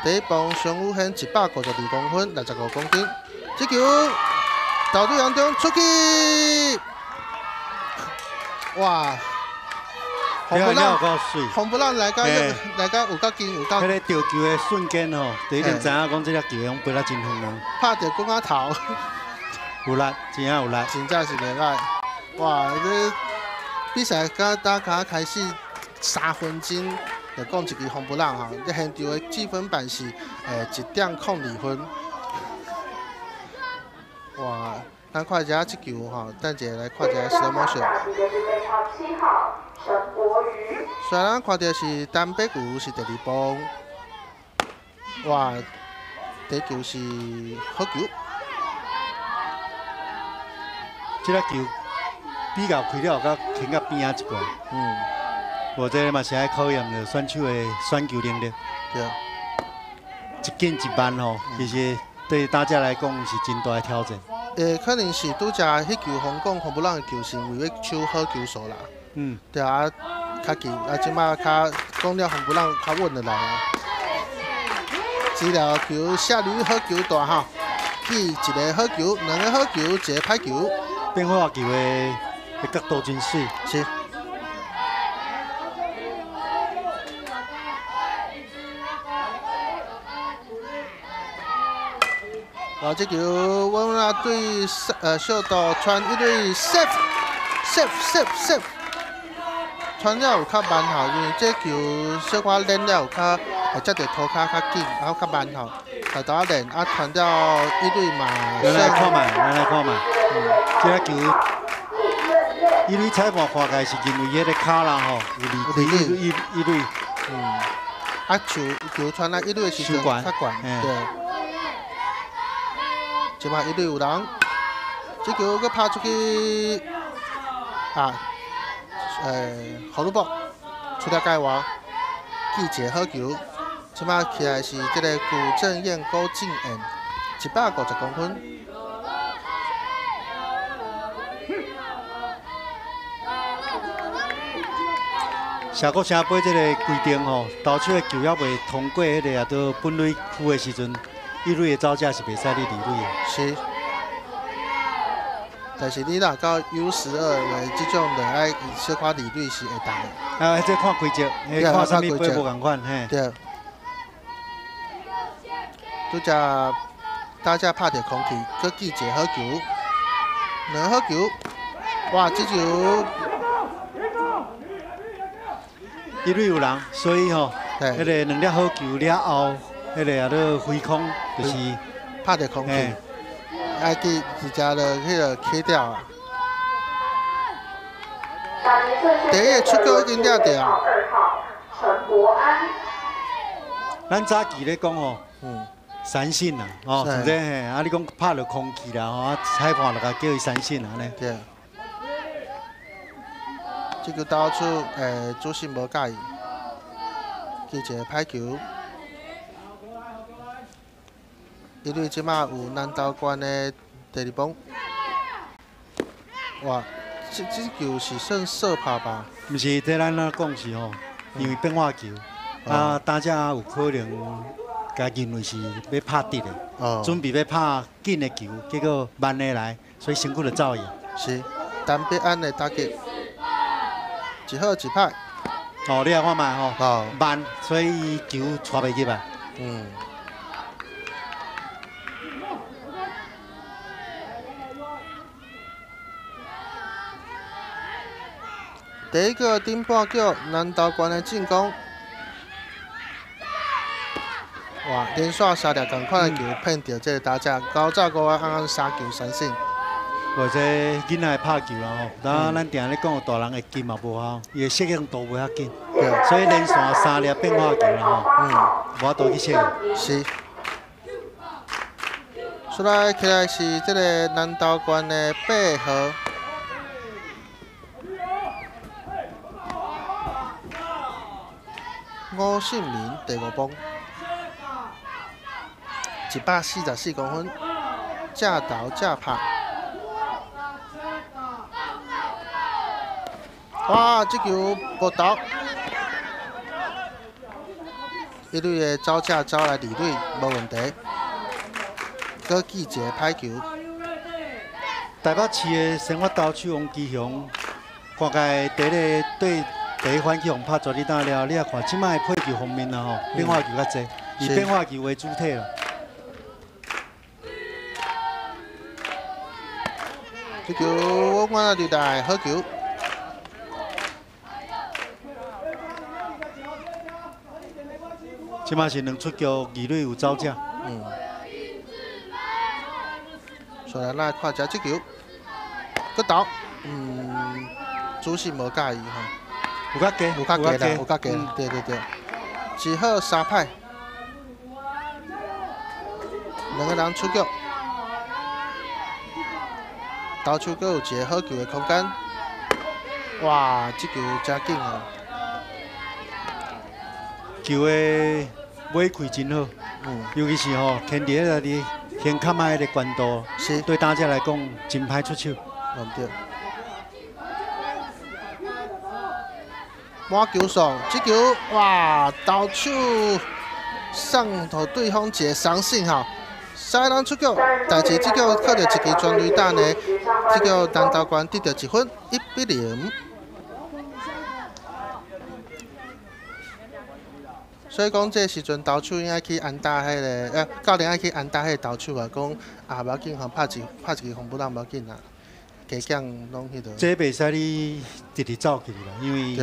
第一棒上宇轩152公分，65公斤。这球投对当中出去，哇！红不让，红不让来到有够近，有够。彼个钓球的瞬间吼，就已经知影讲这粒球拢飞得真远啊。拍著滚仔头。有力，真正有力。真正是袂歹。哇！这比赛刚刚刚开始3分钟，就讲一支红不让吼。这现场的计分板是1.02分。哇！咱看一下这球吼，等一下来看一下 slow motion。虽然咱看到是陈柏宇是第二棒，哇，第一球是好球。这粒球比较开了，佮停到边仔一寡。无这个嘛是爱考验著选手的选球能力。对。一紧一慢吼，其实对大家来讲是真大的挑战。可能是拄才彼球风讲红不让的球是为欲抢好球数啦。对啊，较紧啊，这马较讲了红不让较稳落来啊。这条球下驴好球大吼，记一个好球，两个好球，一个歹球。变化球的角度真媠。是。哇！这球阮啊对小道传一垒 safe，safe，safe，safe，传了有较慢吼，因为这球小可练了有较会接著涂跤较紧，然后较慢吼，大头仔练啊传了一垒嘛。咱来看觅，咱来看觅。这个球，一垒裁判看起来是认为彼个跤啦吼，有离开一垒。啊，球球传来一垒的时阵较悬，对。这摆一垒有人，这球阁拍出去，啊，葫芦卜出了界外，记一个好球。这摆起来是这个古正彦郭靖彦，150公分。社国城杯这个规定吼，投手的球犹未通过彼个啊，都本垒区的时阵，一垒的走者是袂使你二垒的。是。但是你若到 U12的这种，就爱小可二垒是会当的。啊，这看规则，看啥物杯无仝款，嘿。对。拄才大家拍著空气，阁记一个好球，两个好球，哇！这球。一垒有人，所以吼，彼个两粒好球了后，彼个啊咧挥空，就是拍著空气，爱去直接就彼个起掉啊。第一个出局已经掠著啊。咱早期咧讲吼，三振啊，哦，像这嘿，啊你讲拍著空气啦，吼，啊裁判就共叫伊三振啊呢。对。这个投手，主审无佮意，记一个歹球。因为这马有南投县的第二棒。哇，这球是算射拍吧？毋是，这咱咧讲是吼，因为变化球，啊，打者有可能共认为是欲拍直的，准备欲拍紧的球，结果慢的来，所以身躯就走去。是，陈必安的打击。一好一歹。哦，你来看觅吼，慢，所以球带袂入啊。第一个顶半局南投县的进攻，哇，连续三粒仝款的球骗著这个打者，高炸五啊，按按三球三振。无这囡仔会拍球啦吼，咱定咧讲，大人会劲嘛无效，伊的适应度袂遐紧，所以连续三粒变化球啦吼，无法度去适应。是。出来起来是这个南投县的8号。吴信明第5棒，144公分，正投正拍。哇！这球无投，一垒的走者走来二垒，无问题。阁记一个歹球。台北市的先发投手王基雄，看起第一个对第一番去予拍全垒打了，你也看这摆配球方面啊吼，变化球较济，以变化球为主体啦。这球我看就带好球。这摆是两出局，二垒有走者。所以咱来看一下这球，阁投，主审无佮意吼，有较低，有较低啦，有较低，对对对，一好三歹，两个人出局，投手阁有一个好球的空间，哇，这球真紧哦，球的尾气真好，尤其是吼，牵伫迄个伫。先较慢迄个悬度，是对打者来讲真歹出手。毋对。满球数，这球哇，投手送予对方一个相信吼，三人出局，但是这局靠著一支全垒打呢，这局南投县得到1分，1比0。所以讲，这时阵投手应该去安打彼个，教练爱去安打彼个投手啊，讲啊，无要紧吼，拍一支红布朗无要紧啦，加减拢彼落。这袂使你直直走去啦，因为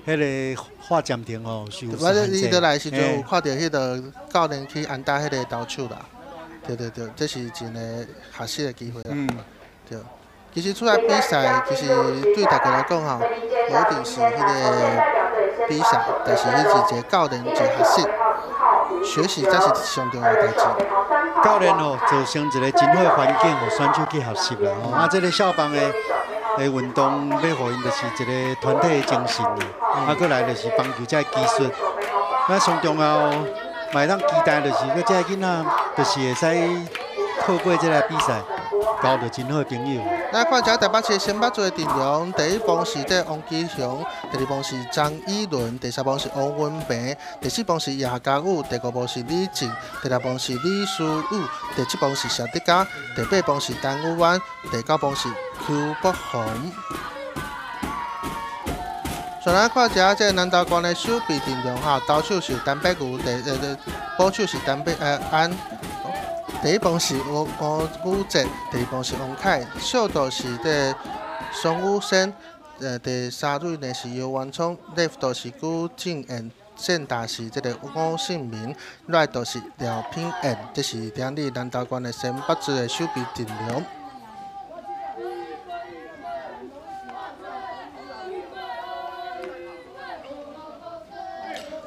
彼个画暂停吼是有限制。你倒来时阵有看著彼个教练去安打彼个投手啦，对对对，这是一个学习的机会啦。对，其实出来比赛，其实对大家来讲吼，无一定是彼个。比赛，但是彼是一个教练一个学习，学习才是上重要的代志。教练吼，造成一个真好的环境，予选手去学习啦。吼，啊，这个校棒的运动，欲予𪜶就是一个团体的精神啦。啊，阁来就是棒球这个技术。啊，上重要，嘛会当期待就是，阁这个囡仔，就是会使透过这个比赛。交到真好的朋友。来看一下台北市新北市的阵容，第一棒是这王基雄，第二棒是张以伦，第三棒是欧文平，第四棒是叶家武，第五棒是李静，第六棒是李书宇，第七棒是谢德嘉，第八棒是陈宇安，第九棒是邱国宏。先来看一下这南投县的守备阵容哈，投手是陈柏宇，捕手是陈柏安。第一棒是吴吴哲，第二棒是王凯，小道是这宋宇轩，第三垒呢是尤元聪，left 是古正彦，正打是这个吴胜明，right 是廖品彦，这是今日南投县的新北市的守备阵容。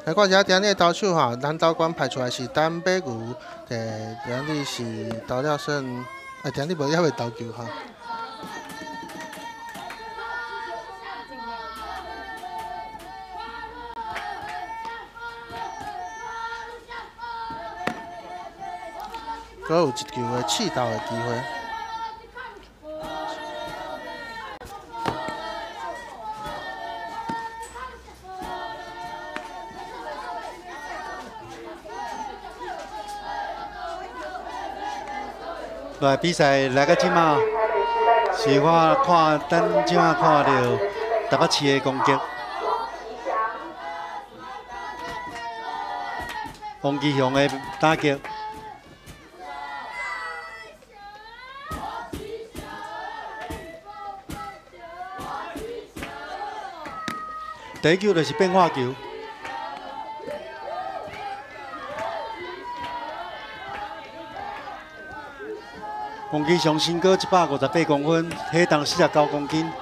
来看一下今日的投手哈，南投县派出来是陈柏宇，今日是投了算，今日无抑未投球哈。阁有一球的试投的机会。来比赛来到这马，是我看咱这马看到台北市的攻击，王基雄的打击，第一球就是变化球。王基雄身高158公分，体重49公斤，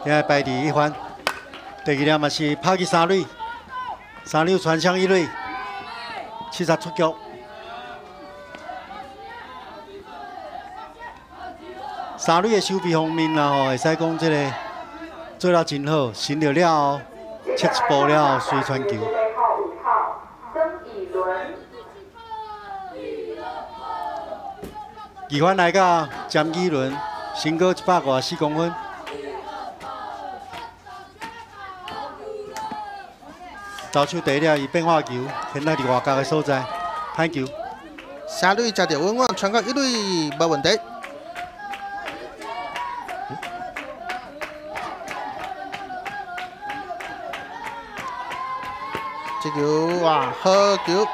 现在排第一番。第二粒嘛是拍去三垒，三垒传向一垒，70出局。三垒的守备方面啦吼，会使讲这个做了真好，寻著了后，切一步了后随传球。二番来到詹以伦，身高154公分。投手第一了，伊变化球，现在伫外角的所在，歹球。三垒食著稳稳，传到一垒无问题。这球哇，好球！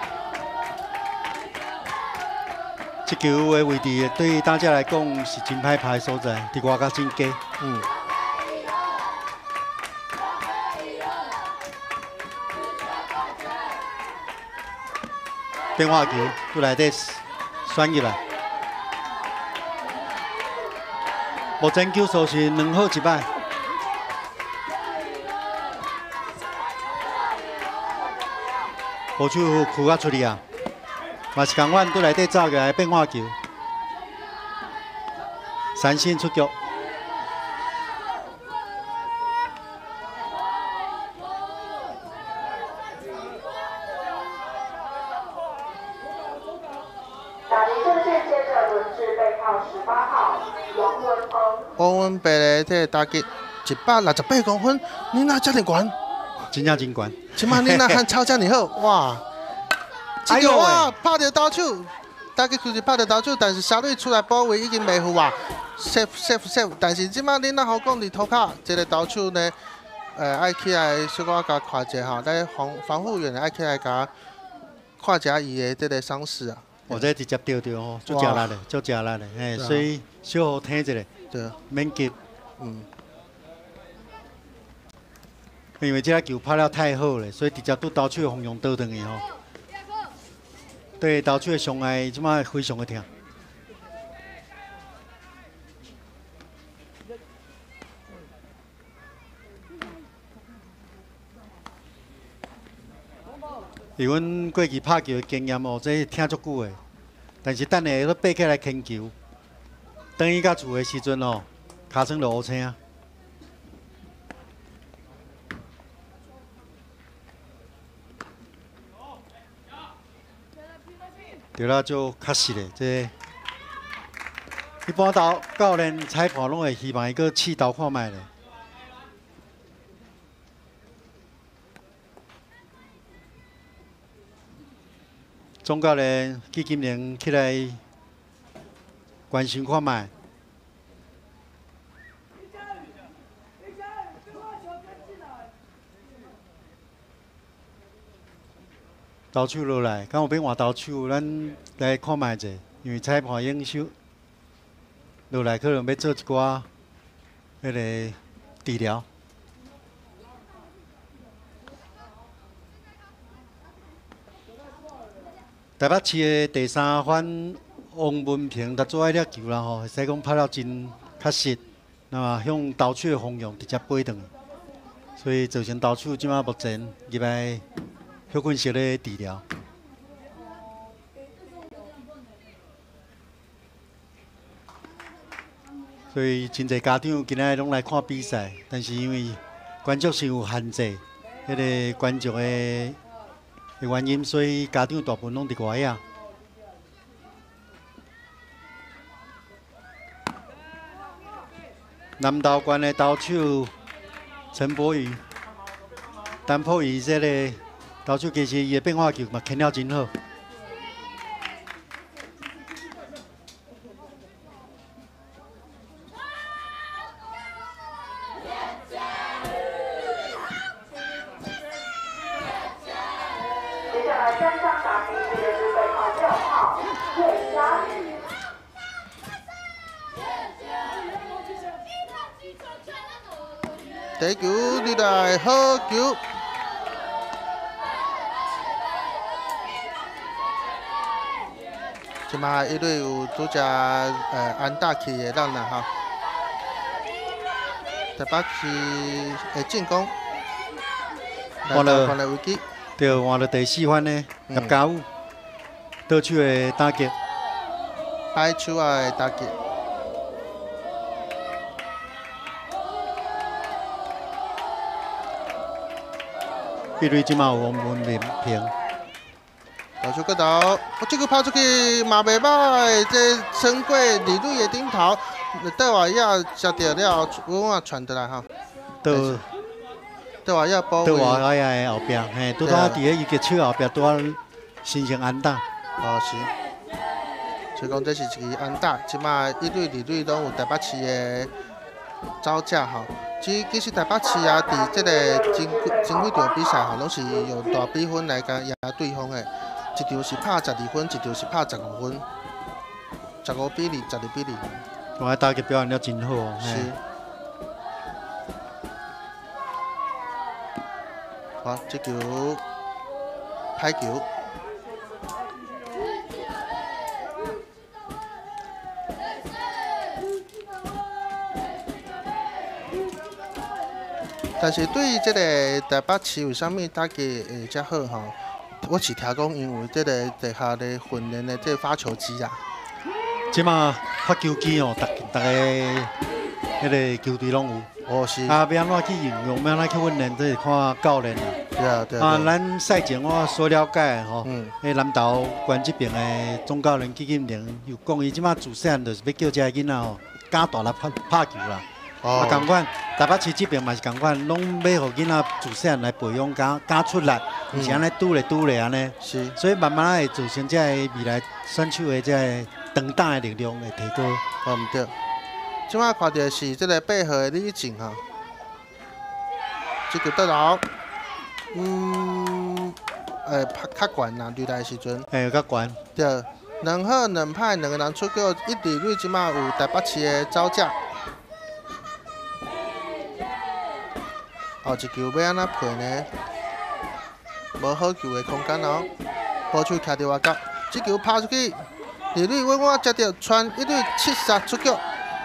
这球的位置对大家来讲是真歹拍的所在，伫外角真低。变化球过来底选入来，目前球数是2好1歹。捕手屈啊出去啊，嘛是共款，对内底走起来变化球，三振出局。王文白的这个打击168公分，你哪遮尔悬？真正真悬。这摆你若喊超遮尔好，哇！哎呦哇，拍著投手，打击就是拍著投手，但是三垒出来补位已经袂赴啊，safe safe safe。但是这摆你若好讲伫涂跤，这个投手呢，爱起来小可共看者吼，咱防护员爱起来共看者伊的这个伤势啊。哦，这直接钓著吼，足食力的，足食力的，嘿，所以小好听一下，免急，因为这个球拍了太好了，所以直接对投手的方向倒转去吼，对投手的伤害，这摆非常的疼。以阮过去拍球的经验哦，这听足久的，但是等下阁爬起来牵球，转去到厝的时阵哦，尻川就乌青。对啦，足确实的，这一般投教练、裁判拢会希望伊阁试投看觅咧。总教练纪金玲起来关心看觅。投手落来，敢有欲换投手？咱来看觅者，因为裁判影手落来，可能欲做一寡彼个治疗。台北市的第三番王文平，他做爱掠球啦吼，会使讲拍了真确实，那么向投手的方向直接飞转去，所以造成投手这摆目前入来休困室咧治疗。所以真济家长今仔日拢来看比赛，但是因为观众是有限制，彼个观众的原因，所以家长大部分拢伫外仔。南投县的投手陈柏宇，陈柏宇这个投手其实伊的变化球嘛牵了真好。第一球你来好球，这马一垒有拄只安打去的人啦吼，台北市的进攻，换了危机，对，换了第四番呢，叶家武倒手的打击，摆手仔的打击。一垒这马有王文平，投手个投，我这个拍出去嘛袂歹，这穿过二垒的顶头，倒外也接到了，稳稳传倒来吼。对，德华亚保德华亚的后壁，嘿，拄拄仔伫咧游击手后壁，拄仔形成安打。哦，是。所以讲这是一支安打，这马一垒、二垒拢有台北市的走者吼。其实台北市啊，伫这个前几场比赛吼，拢是用大比分来共赢对方的。一场是拍12分，一场是拍十五分，15比2，12比2。我打击表现了真好哦。是。好，这球歹球。但是对于这个台北市为啥物打击会遮好吼？我是听讲，因为这个地下咧训练的这个发球机啊。这马发球机哦，逐逐个彼个球队拢有。哦，是。啊，欲按怎去运用，欲按怎去训练，这是看教练啦。对啊，对啊。啊，咱赛前我所了解的吼，彼南投县这边的总教练纪金玲有讲，伊这马自细汉就是欲叫这个囡仔吼，加大力拍拍球啦。啊，仝款台北市这边嘛是仝款，拢欲予囡仔自细汉来培养，敢敢出力，毋是按呢拄咧拄咧按呢。是。所以慢慢会造成这个未来选手的这个长打的力量会提高。哦，毋对。这马看著是这个8号的李静哈，这球得到，拍较悬啦，垒来的时阵。嘿，较悬。对，两好两歹，两个人出局，一、二垒这马有台北市的走者。后一球欲按怎配呢？无好球的空间哦。捕手徛伫外角，这球拍出去，二垒稳稳接著，传一垒七杀出局。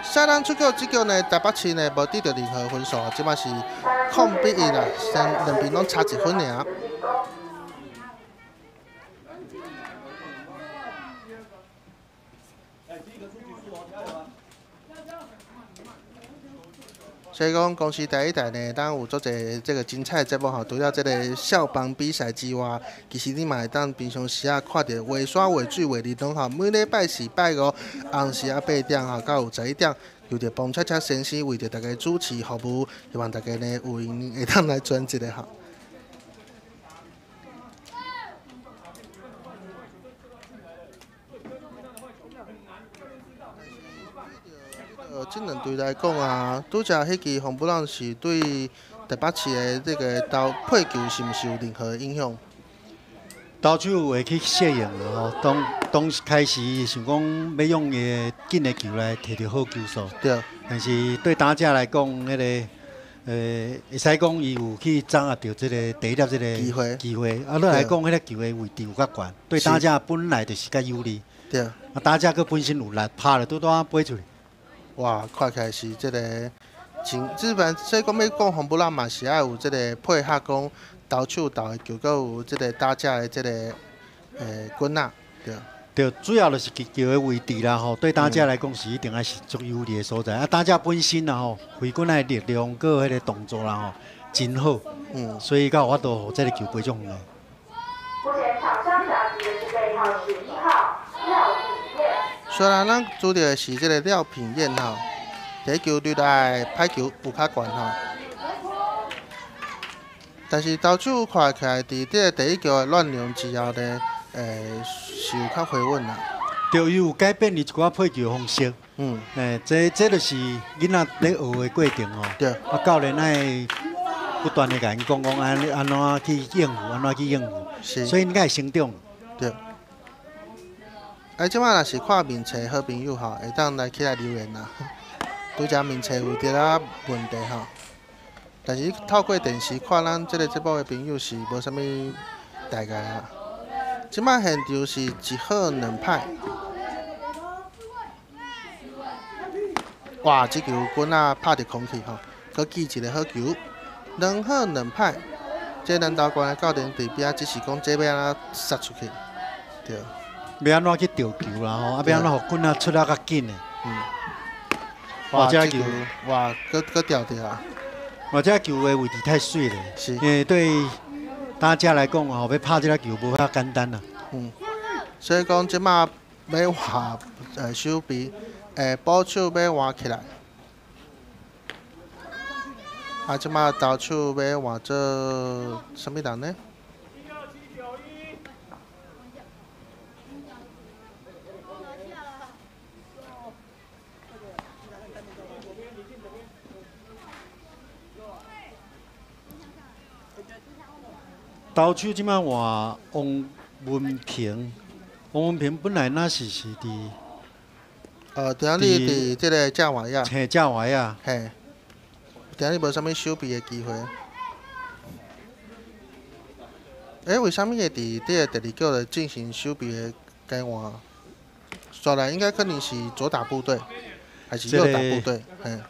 赛人出局，这局呢台北市呢无得著任何分数，这马是0比1啦，先两边拢差1分尔。所以讲，公视第一台呢，咱有做一个这个精彩的节目吼。除了这个校棒比赛之外，其实你嘛会当平常时啊看著画山画水画日拢吼。每礼拜四、拜五红时啊8点吼到11点，由著彭恰恰先生为著大家主持服务，希望大家呢有闲会当来转一下吼。这两队来讲啊，拄才彼支红布朗是对台北市的这个投配球是毋是有任何影响？投手会去适应啦吼，当开始想讲欲用伊的紧的球来摕著好球数，但是对打者来讲，会使讲伊有去掌握著这个第一粒这个机会。机会。啊，落来讲，彼个球的位置有较悬，对打者本来就是较有利。啊，打者阁本身有力，拍了拄拄仔飞出去。哇，看起来是这个真，基本所以讲欲讲红布朗嘛是爱有这个配合，讲投手投的球，阁有这个打者的这个棍仔，对。对，主要就是击球的位置啦吼，对打者来讲是一定爱是足有利的所在。啊，打者本身啦吼，挥棍的力量阁彼个动作啦吼，真好。所以才有法度予这个球飞足远的。目前场上打击的是背号11号廖品燕。虽然咱拄著的是这个廖品燕吼，第一球对来歹球有较悬吼，但是投手看起来伫这个第一球的乱流之后呢，是有较回稳啦。对，伊有改变伊一寡配球方式。这就是囡仔咧学的过程吼。啊，教练爱不断的共𪜶讲讲按怎去应付，按怎去应付。所以𪜶会成长。对。这摆若是看面册好朋友吼，会当来起来留言啦。拄才面册有一仔问题吼，但是透过电视看咱这个节目的朋友是无啥物代志啊。这摆现场是1好2歹。哇，这球棍仔拍伫空气吼，阁记一个好球，2好2歹。这南投县的教练伫边仔，只是讲这欲按怎杀出去，对。欲按怎去钓球啦吼，啊，欲按怎予棍仔出得较紧的。哇，这球，哇，阁钓著啊！哇，这球的位置太水了。是。因为对大家来讲吼，欲拍这个球无遐简单啦。所以讲这马欲换手臂，捕手欲换起来。啊，這馬投手欲換做啥物人呢？投手這馬換王文平，王文平本來若是佇，今日佇這个正外仔，嘿，正外仔，嘿，今日無啥物守備的機會。欸，為啥物會佇這个第二局來進行守備的改換？煞來應該可能是左打部隊，還是右打部隊？嘿，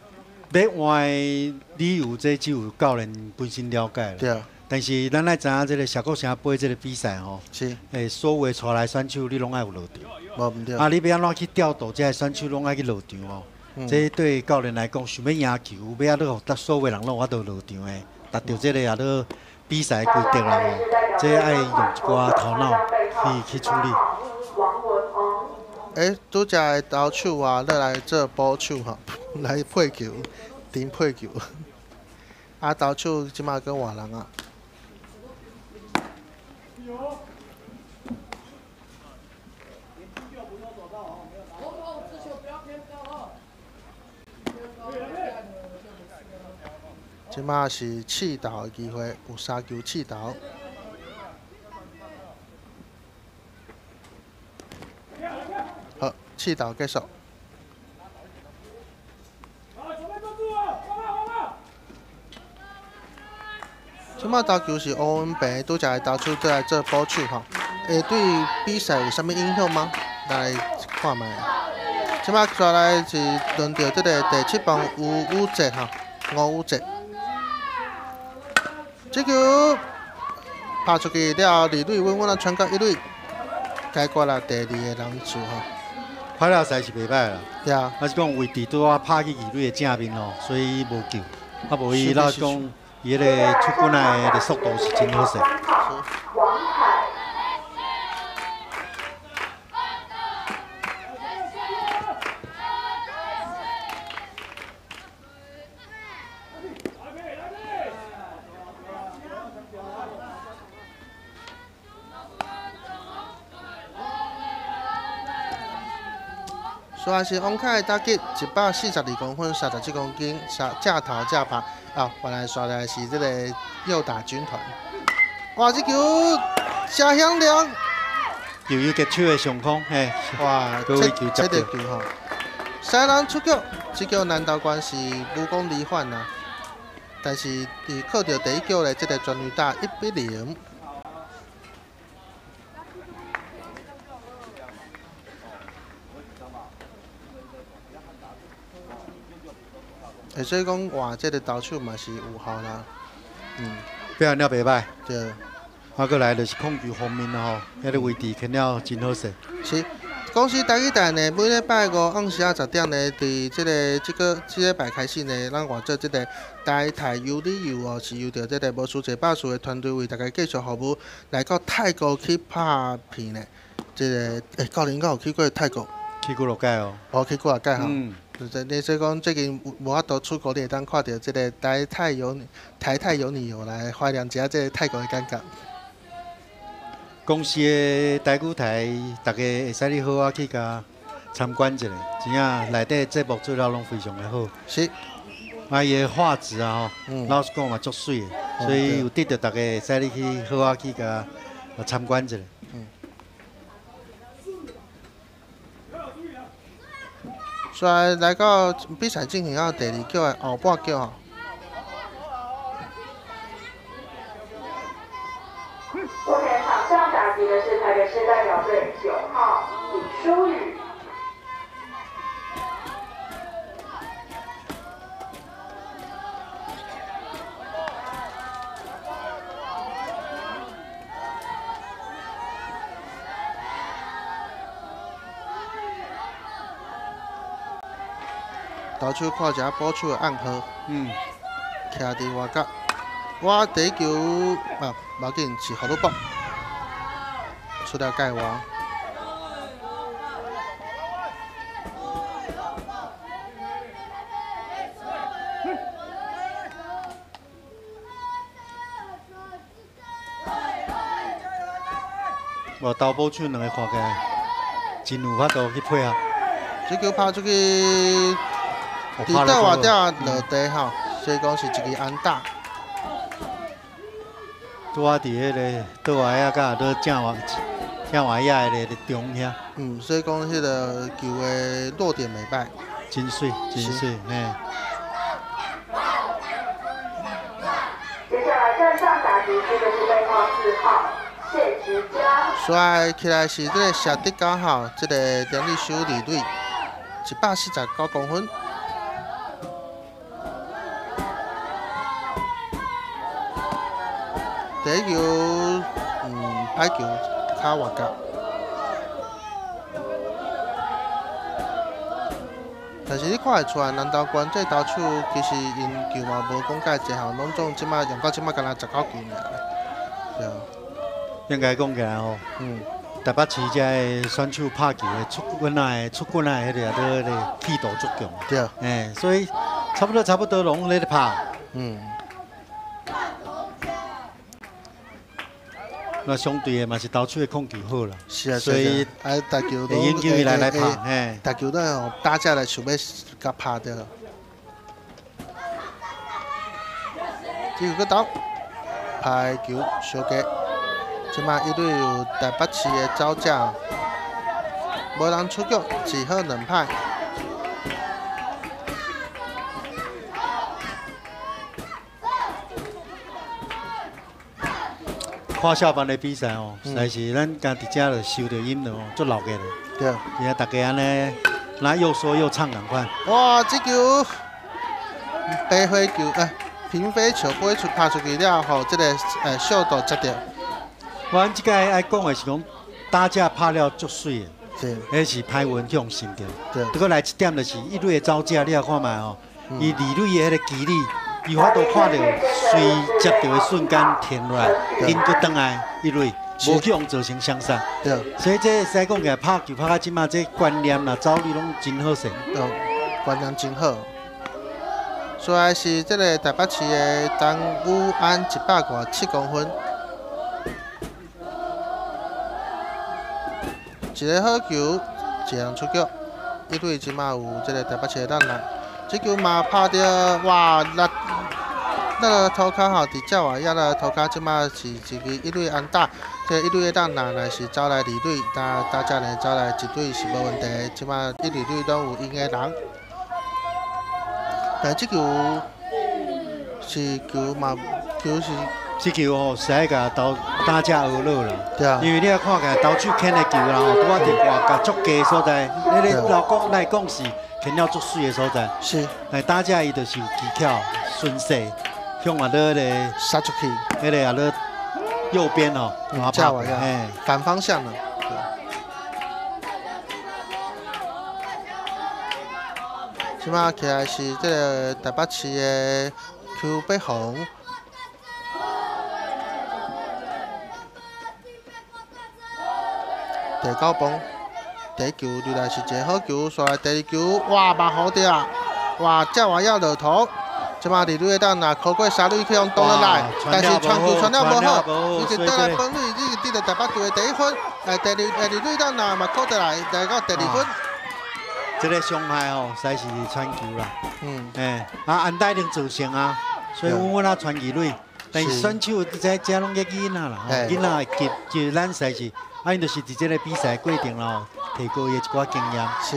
欲換的理由，這只有教練本身了解啦。對啊。但是咱愛知影，這个社國城杯這个比賽吼，是，所有的帶來選手你攏愛有落場。無毋對。啊，你欲按怎去調度這个選手，攏愛去落場哦。這對教練來講，想欲贏球，欲按怎予所有人攏有法度落場的，達到這个啊，咧比賽規則啦吼。這愛用一寡頭腦去處理。欸，拄才的投手啊，落來做捕手吼，來配球，頂配球。啊，投手這馬閣換人啊。這馬是試投的機會，有三球試投。好，試投結束。這馬投球是王文平，拄才的投手倒來做捕手吼，會對比賽有啥物影響嗎？來看覓。這馬煞來是輪到這个第七棒吳宇哲吼，吳宇哲。這球拍出去了後，二塁穩穩仔傳到一塁，解決了第二个人數吼。拍了賽是袂歹啦，對啊，啊是講位置拄仔拍去二塁的正面哦，所以無救。啊無伊老實講，伊彼个出棍仔的速度是真好勢。煞来是王凯的打击，142公分，37公斤，正头正拍。啊，原来煞来是这个右打军团。哇，这球真响亮！又有击手的上空，嘿，哇，切到球吼！三人出局，这局南投县是无功而返啊。但是伫靠著第一局的这个全垒打1比0。所以讲换这个投手嘛是有效啦，表现了袂歹。对。啊，阁来就是控球方面啦吼，遐个位置牵了真好势。是，公司台语台呢，每礼拜五暗时仔10点呢，伫这礼拜开始呢，咱换做这个台泰有理由哦，是由著这个无输这百事的团队为大家继续服务，来到泰国去拍片呢。这个教练敢有去过泰国？去几落届哦。哦，去几落届吼。就是你说讲最近无法度出国，你会当看著这个台泰有你游来怀念一下这个泰国的感觉。公司的台语台，大家会使你好好去共参观一下，真正内底节目做了拢非常的好。是。啊，伊的画质啊吼，老实讲嘛足媠的，所以有得著大家会使你去好好去共参观一下。煞来来到比赛进行到第二局的后半局吼。目前场上打击的是台北市代表队9号李淑宇。投手看一下捕手的暗号，徛伫外角。我第一球啊，无要紧，是好多搏，出了界外。无投捕手两个看起来真有法度去配合。这球拍出去，伫倒外点落地吼，所以讲是一支安打。拄仔伫彼个倒外仔佮倒正外正外仔的个中遐。嗯，所以讲彼个球的落点袂䆀。真媠，真媠，嘿。接下来站上打击区的是背号4号谢植佳。刷起来是这个谢德高吼，这个中立守二垒，149公分。第一球，歹球，较外角。但是你看会出来，南投县这投手其实𪜶球嘛无讲介济吼，拢总这马用到这马干焦19球尔。对。应该讲起来吼，台北市这个选手拍球的出棍仔的出棍仔的彼个都彼个气度足强。对。所以差不多拢咧拍。那相对的嘛是投手的控球好啦。是啊，所以大球都会研究伊来拍，嘿。大球都用打者来想欲共拍著。这个阁投，排球小过。这马一垒有台北市的走者，无人出局，一好两歹。看校班的比赛哦，实在是咱家伫遮就收著音了哦，足闹热的。对。而且大家按呢，那又说又唱仝款。哇，这球白飞球，平飞球飞出拍出去了后，这个小度接著。阮这届爱讲的是讲，打者拍了足媠的，彼是歹运去予搧著。阁来一点就是一垒的走者，你也看觅吼，伊二垒的彼个距离。伊有法度看著随接著的瞬间停落来，紧阁转来一垒，无去予造成双杀。所以这使讲起来，拍球拍到这马，这观念啦、走垒拢真好势。对，观念真好。所以是这个台北市的陈武安157公分，一个好球，一人出局。一垒这马有这个台北市的人来。这球嘛拍著，哇！那个涂跤吼，伫正外野个涂跤，这马是一个一垒安打。这一垒的人若是走来二垒，打者呢走来一垒是无问题。这马一、二垒拢有闲的人。但这球是球嘛，球是这球吼，实在共投打者学落啦。对啊。因为你也看起来投手牵的球啦吼，拄仔伫外角足低所在，那个老讲来讲是。牵了足媠的所在，但打者伊就是有技巧，顺势向下落个杀出去，彼个下落右边哦，正外野，反方向了。这马起来是这个台北市的邱伯宏，第9棒。第一球入来是一个好球，煞来第二球，哇，嘛好著啊！哇，正外野落头，这马二垒的当若靠过三垒去予挡落来，但是传球传了无好，伊就倒来本垒，伊就得到台北队的第1分。第二垒当若嘛靠倒来，来到第2分。这个伤害吼，实在是传球啦。安打已经造成啊，所以阮啊传二垒，但是选手这拢个囡仔啦，囡仔会急，就咱实在是，啊，𪜶就是伫这个比赛过程啦。提高伊的一寡经验，是。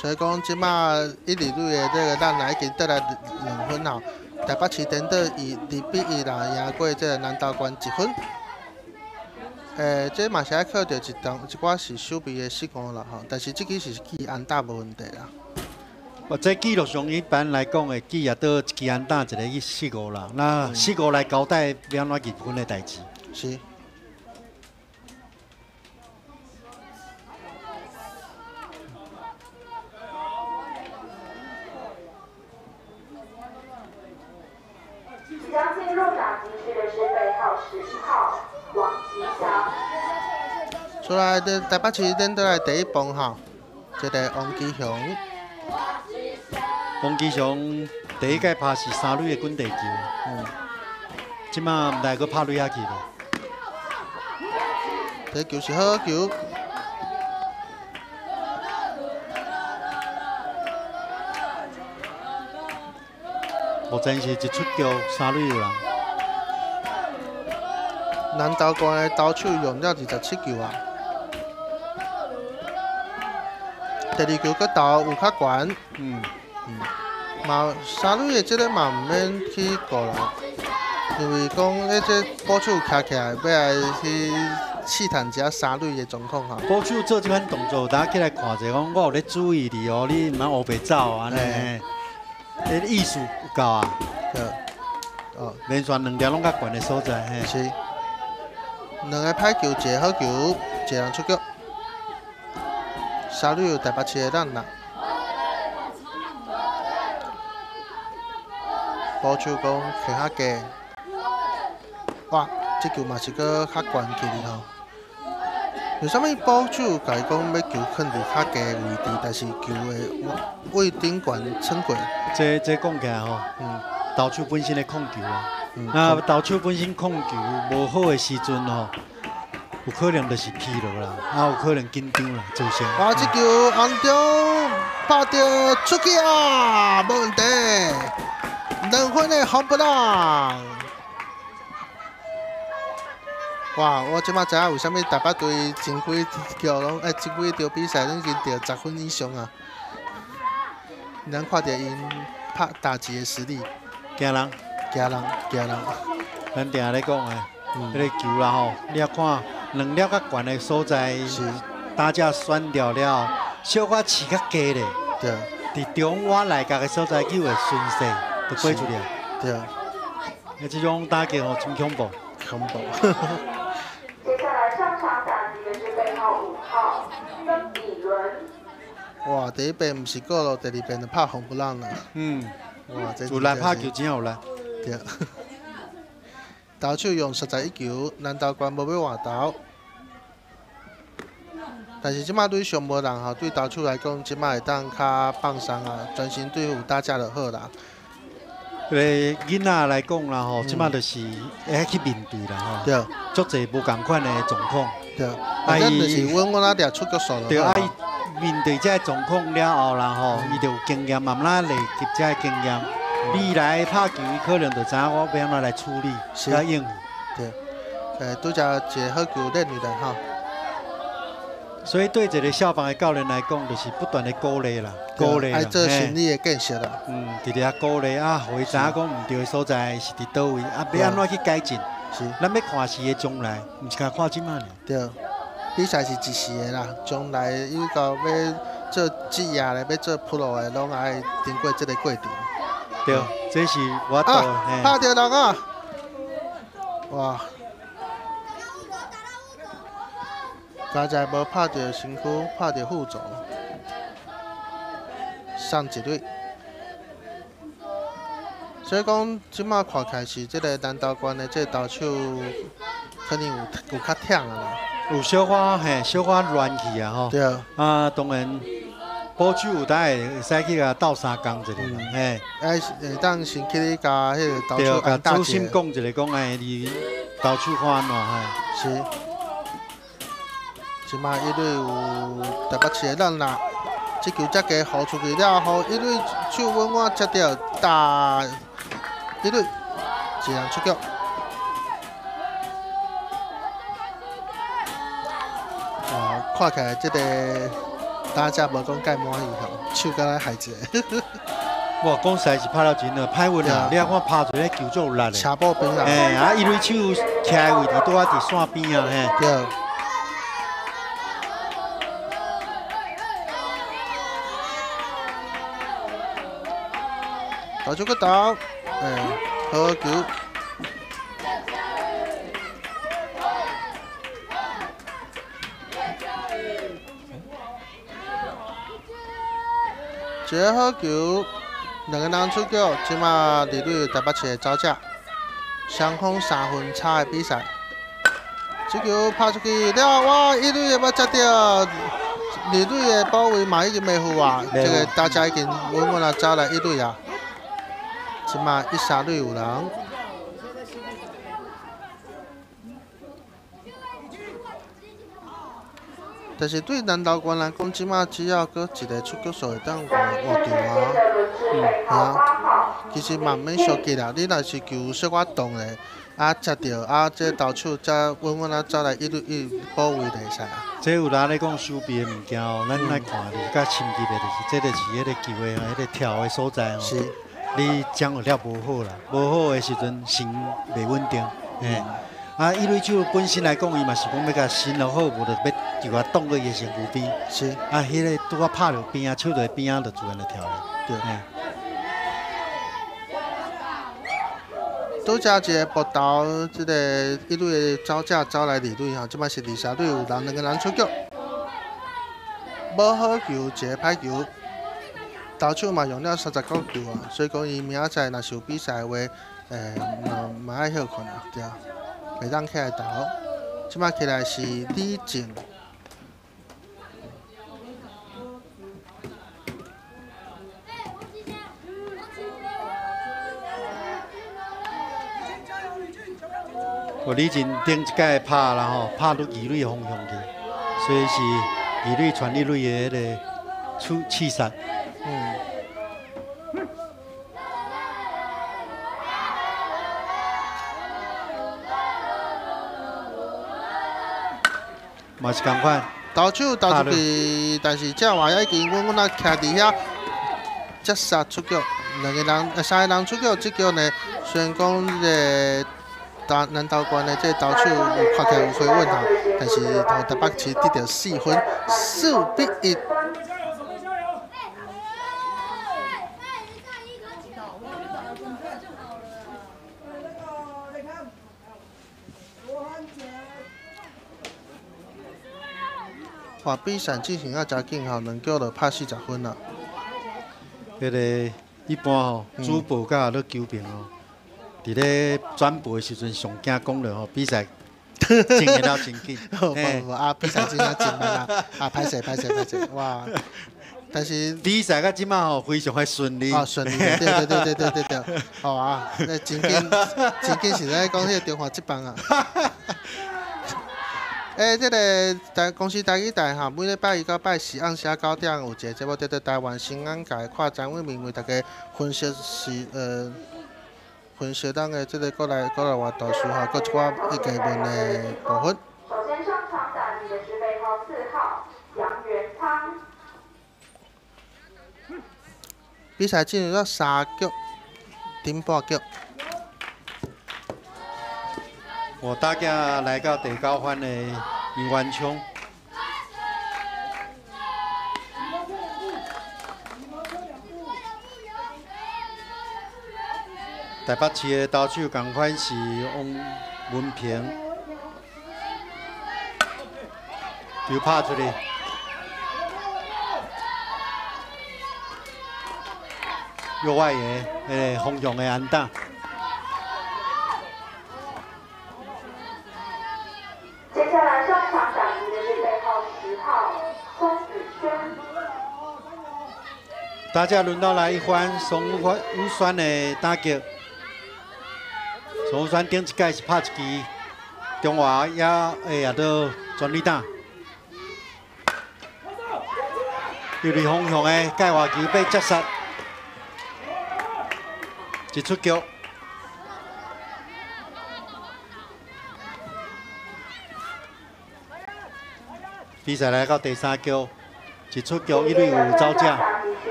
所以讲，这马一、二垒的这个咱来已经得来2分吼，台北市颠倒以2-1啦赢过这个南投县1分。这嘛是爱靠著一当一寡是守备的失误啦吼，但是这支是记安打无问题啦。哦，这记录上一般来讲会记也倒一支安打，一个去失误啦。那失误来交代欲按怎入分的代志。是。即将进入打击区的是背号11号王吉祥。出来的台北市领队来第一棒吼，这个王吉祥。王吉祥第一届拍是三垒的滚地球，这马毋知阁拍垒仔去无？这球是好球。目前是一出局三垒有人。南投县的投手用了27球啊。第二球阁投有较悬，嘛三垒的这个嘛毋免去顾啦，因为讲彼这捕手徛起来欲来去试探一下三垒的状况吼。捕手做这款动作，大家起来看者，讲我有咧注意你哦，你毋通乌白走按呢，彼意思有够啊？对，哦，连续两条拢较悬的所在，嘿。是。两个歹球，一个好球，一个人出局。三垒有台北市的人啦。捕手讲徛较低，哇，这球嘛是阁较悬去哩吼。为啥物捕手共伊讲欲球囥伫较低的位置，但是球会位顶悬撑过？这讲起来吼，投手本身咧控球啊，那投手本身控球无好的时阵吼，有可能就是疲劳啦，啊，有可能紧张啦，造成。哇，这球红中拍著出去啊，无问题，2分的红不让。哇，我这马知影为啥物台北队前几局拢，哎，前几场比赛拢已经得10分以上啊。咱看著𪜶拍打击的实力，惊人，惊人，惊人。咱定咧讲的，彼个球啦吼，你也看。两粒较悬的所在，打者选掉了，小可饲较低咧。对。伫中外内角的所在，球会顺势就飞出去。对。啊，这种打击吼真恐怖。恐怖。接下来上场打击的是背号5号曾比伦。哇，第一遍毋是过咯，第二遍就拍红不让啦。哇，这有力拍球真有力。对。投手用31球，南投县无欲换投。但是这马垒上无人吼，对投手来讲，这马会当较放松啊，专心对付打者就好啦。对囡仔来讲啦吼，这马就是会去面对啦吼。足济无仝款的状况。对。啊，伊就是稳稳仔掠出局数就。对啊，伊面对这个状况了后啦吼，伊就有经验，慢慢累积这个经验。未来拍球，伊可能就知影我欲按怎来处理，来应付。对。拄才一个好球练入来吼。所以对一个校方的教练来讲，就是不断的鼓励啦，鼓励啦，爱做心理的建设啦。直直遐鼓励啊，予伊知影讲毋对的所在是伫佗位，啊，欲按怎去改进？是。咱欲看是的将来，毋是干看这马尔。对，比赛是一时的啦，将来以后欲做职业的，欲做 pro 的，拢爱经过这个过程。对，这是我度。拍著人啊！哇！佳哉无拍著身躯，拍著副轴，送一垒。所以讲，这马看起来是这个南投县的这个投手，可能有较忝啊啦。有小可嘿，小可乱去啊吼。对啊。啊，当然，捕手有当会使去共斗相共一下啦，嘿。哎，会当先去共彼个投手对，共主审讲一下，讲哎，你投手看按怎嘿。是。这马一垒有台北市的人啦，这球才加予出去了后，一垒手稳稳接著打一垒，一人出局。哇，看起来这个打者无讲介满意吼，手敢若害一个。哇，讲实在是拍了真好，歹运啊！你看拍出来球足有力的。车步边啊。嘿，啊，一垒手徛的位置拄仔伫线边啊，嘿。对。投出个投，哎，好球！一个好球，两个人出局，这马二垒台北市的走者，双方3分差的比赛。这球拍出去了，哇！一垒的欲接著，二垒的保卫嘛已经袂赴啊，这个大家已经稳稳啊走来一垒啊。這馬一三壘有人。但是對南投縣來講，這馬只要閣一个出局數會當換場啊。啊，其實嘛毋免傷急啦。你若是球小可動咧，啊接著啊，這投手才穩穩啊走來一壘一補位就會使啊。這有人咧講守備的物件哦，咱來看就是較深入的，就是這就是彼个球的彼个跳的所在哦。是。你掌握了無好啦，無好的時陣心袂穩定，嘿。啊，一壘手本身來講，伊嘛是講欲共身落好，無就欲球仔擋過伊的身軀邊。是。啊，彼个拄仔拍著邊仔，手著邊仔就自然就跳了。對。拄才一个暴投，這个一壘的走者走來二壘吼，這擺是二三壘有人兩个人出局，無好球，一个歹球，投手嘛用了39球啊，所以講伊明仔載若是有比賽的話，嘛愛歇睏啊，對啊，袂當起來投。這擺起來是李靜。哦，李靜頂一擺拍啦吼，拍到二壘方向去，所以是二壘傳一壘的彼个出刺殺。嘛是仝款。投手投出去，但是這外野已經穩穩仔徛佇遐，接殺出局，兩个人，三个人出局，這局呢，雖然講這个。南投縣的這个投手有看起來有回穩吼，但是予台北市得著4分，4比1。哇，比賽進行啊誠緊吼，兩局就拍40分啦。彼个一般吼，主播佮咧球評吼。佇咧轉播的時陣，上驚講著吼，比賽進行了真緊。無無啊，比賽真正真慢啊！啊，歹勢歹勢歹勢，哇！但是比賽到這馬吼，非常的順利。哦，順利，對對對對對對對。好啊，那真緊真緊是咧講彼個中華職棒啊。這个台公視台語台哈，每禮拜一到拜四暗時9點有一个節目叫做《台灣新眼界》，看張偉明為大家分析是分析咱的這个國內外大事吼，閣一寡意見的部分。首先上場打擊的是背號4號楊元昌。比賽進入到3局頂半局。我大家來到第9番的杨元昌。台北市的投手仝款是王文平，球拍出去，右外野的方向的安打。接下來上場打擊的是背號10號宋宇軒。大家輪到來一番宋宇軒的打擊。宋宇軒頂一擺是拍一支中華也會也都全壘打，一塁方向的界外球被接殺，一出局。比賽來到第3局，一出局一塁有走者。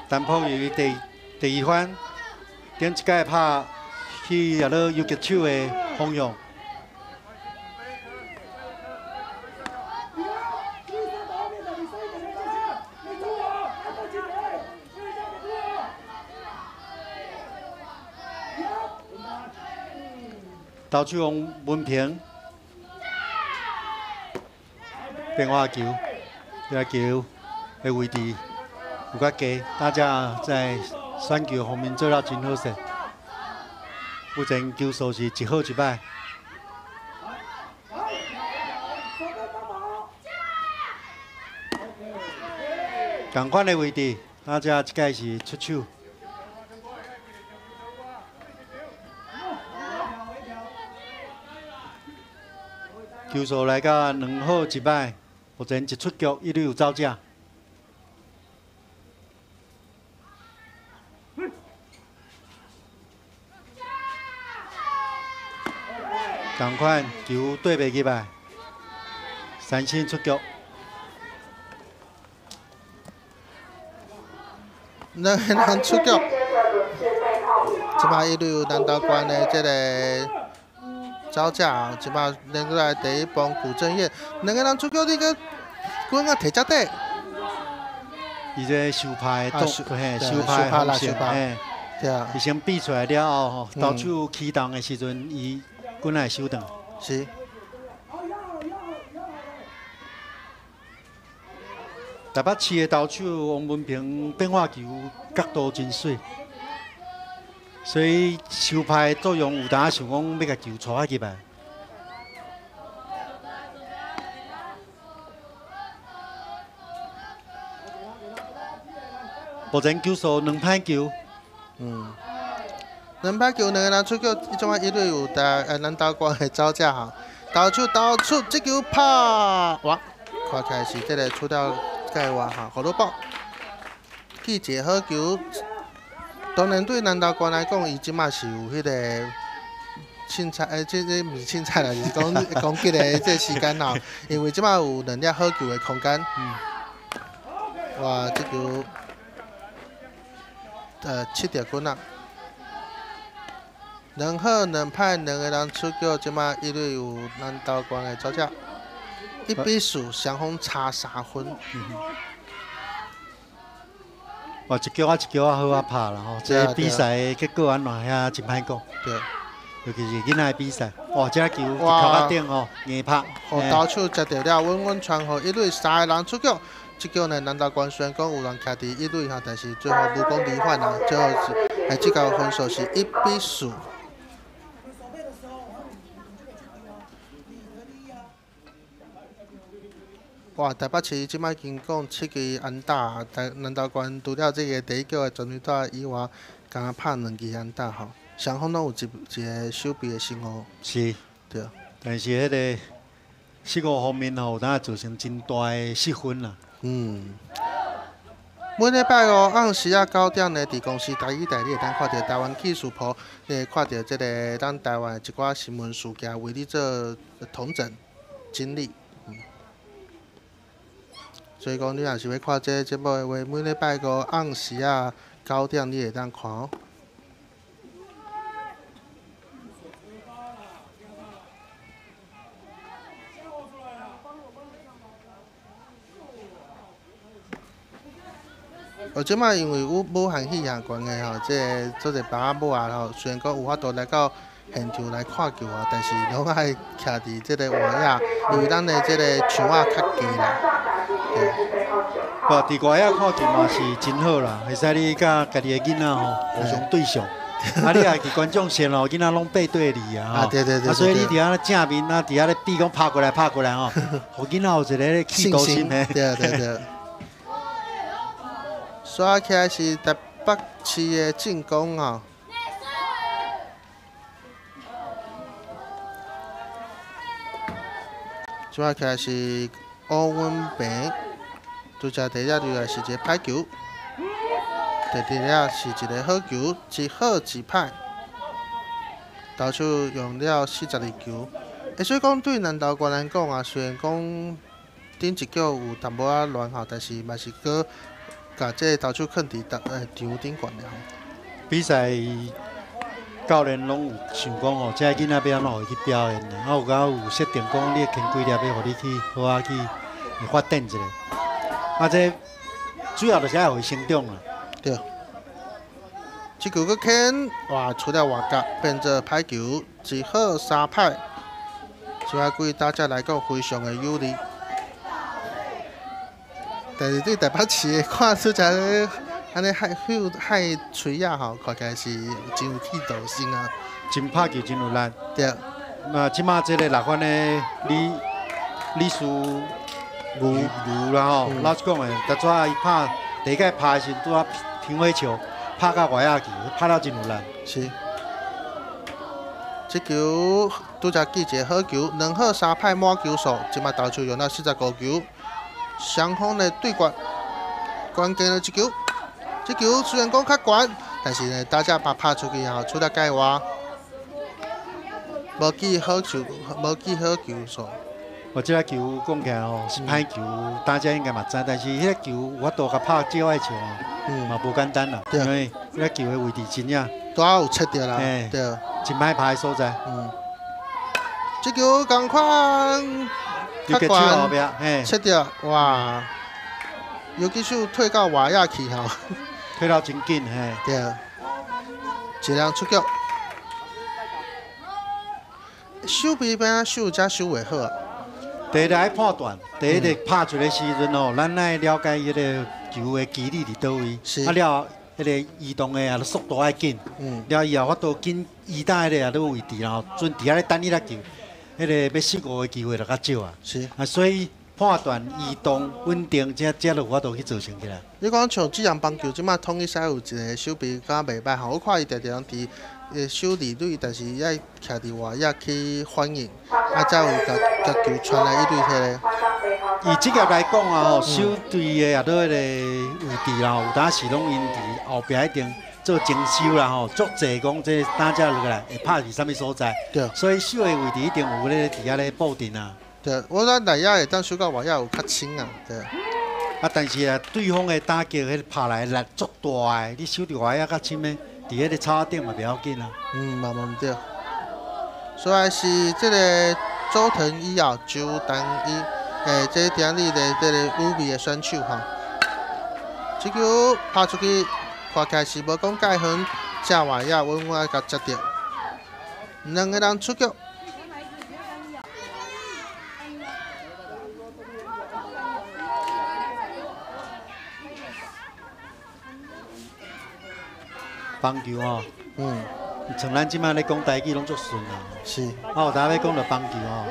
陳柏宇第二番，頂一擺拍去也落游擊手的方向。投手王文平，變化球，這个球的位置有較低，大家在選球方面做了真好勢。目前球數是一好一歹。仝款的位置，啊，这这届是出手。球数来到两好一歹，目前一出局，一垒有走者。仝款球对袂入来，三振出局。两个人出局，这摆一垒有南投县的这个走者，这摆连过来第一棒古正业，两个人出局，你阁滚啊提遮底。伊这收拍的动，嘿，收拍方式，嘿，对啊。伊先比出来了后，吼，投手启动的时阵，伊滚来收转。是。台北市的投手王文平变化球角度真媠，所以收拍的作用有当想讲欲共球带入来。目前球数两歹球。两歹球两个人出局，伊种啊一垒有南投县的走者吼，投手投出这球拍，哇，看起来是这个出掉界外哈，葫芦宝，记一个好球。当然对南投县来讲，伊这马是有彼个凊彩，这这毋是凊彩啦，是讲攻击的这个时间吼，因为这马有两粒好球的空间。哇，这球，七条棍啊！两好两歹，两个人出局，这马一垒有南投县的走者。1比4，双方差3分。哇，一局啊一局啊好啊拍啦吼，这个比赛的结果按怎遐真歹讲。对。尤其是囡仔的比赛，哇，这球头壳顶吼硬拍。予投手接著了，稳稳传予一垒三个人出局。这局呢，南投县虽然讲有人徛伫一垒吼，但是最后无功而返啊。最后是，这个分数是1比4。哇！台北市这摆已经讲7支安打，南投县除了这个第一局的全垒打以外，敢若拍2支安打吼，双方拢有一个守备的失误。是，对。但是彼个失误方面吼，有当造成真大的失分啦。每礼拜五暗时仔9点呢，伫公视台语台你会当看著台湾记事簿，你会看著这个咱台湾的一寡新闻事件，为你做统整整理。所以讲，你若是欲看这个节目的话，每礼拜五暗时仔9点，你会当看哦。这摆因为武汉肺炎关系吼，这个做者爸仔母仔吼，虽然讲有法度来到现场来看球啊，但是拢爱徛伫这个外野，因为咱的这个场仔较低啦。对。哇，伫外野看球嘛是真好啦，会使你佮家己的囡仔吼互相对上。啊，你也伫观众席吼，囡仔拢背对你啊，啊，对对对。啊，所以你伫遐正面啊，伫遐咧比讲拍过来拍过来吼，予囡仔有一个企图心嘿。对对对。刷起来是台北市的进攻啊！刷起来是欧文平，拄则第一粒入来是一个歹球，第二粒是一个好球，一好一歹。投手用了42球，所以讲对南投县来讲啊，虽然讲顶一局有淡薄仔乱吼，但是嘛是阁共这个投手囥伫场顶悬了。比赛教练拢有想讲吼，这个囡仔欲按怎予伊去表现呢？啊，有敢有设定讲，你牵几粒欲予你去好啊去发展一下。啊，这主要就是爱予伊成长啦。对。这球阁牵，哇，出了外角，变做歹球，一好三歹。这摆对大家来讲非常的有利。但是对台北市的看出来，按呢害害槌仔吼，看起来是真有企图心啊。真拍球真有力。对。那这马这个6分的李李书牛啦吼。老实讲的，拄仔伊拍第一摆拍的时阵，拄仔平飞球拍到外仔去，拍了真有力。是。这球拄才记一个好球，2好3歹满球数，这马投手用了45球，双方的对决，关键的一球，这球虽然讲较悬，但是呢，打者把拍出去后，出了界外，无记好球，无记好球数。我这个球讲起来吼是歹球，大家应该嘛知，但是彼个球有法度共拍界外球哦，嘛无简单啦，因为彼个球的位置真正拄仔有切著啦，对。真歹拍的所在。这球仝款，较悬，切著，哇！游击手退到外野去吼，退到真紧嘿。对，一人出局。守备边守才守袂好啊。第一个爱判断，第一个拍出的时阵吼，咱爱了解彼个球的机理伫佗位，啊了。彼个移动的啊，速度爱紧，了以后法度紧移到彼个啊，位置，然后准伫遐咧等彼粒球，彼个欲失误的机会就较少啊。是啊，所以判断、移动、稳定，这这就有法度去造成起来。你讲像这场棒球，这马统一赛有一个守备敢袂䆀吼，我看伊常常伫守二垒，但是爱徛伫外野去反应，啊，才有共共球传来一垒彼个。以职业来讲啊，吼，守队的啊，佗彼个位置啦，有当时拢𪜶伫后壁一定做精修啦，吼，足济讲这打者落来会拍伫啥物所在。对。所以守的位置一定有咧伫遐咧布阵啊。对，我咱内野会当守到外野有较轻啊，对。啊，但是啊，对方的打击彼个拍来力足大的，你守伫外野较深的，伫彼个草顶嘛袂要紧啊。嘛嘛毋对。所以是这个佐藤一啊，周丹一。这今日的这个五味的选手吼，这球拍出去，看起来是无讲介远，正外野稳稳共接著，两个人出局。棒球吼，像咱这摆咧讲台语拢足顺啊。是。啊，有当咧讲著棒球吼，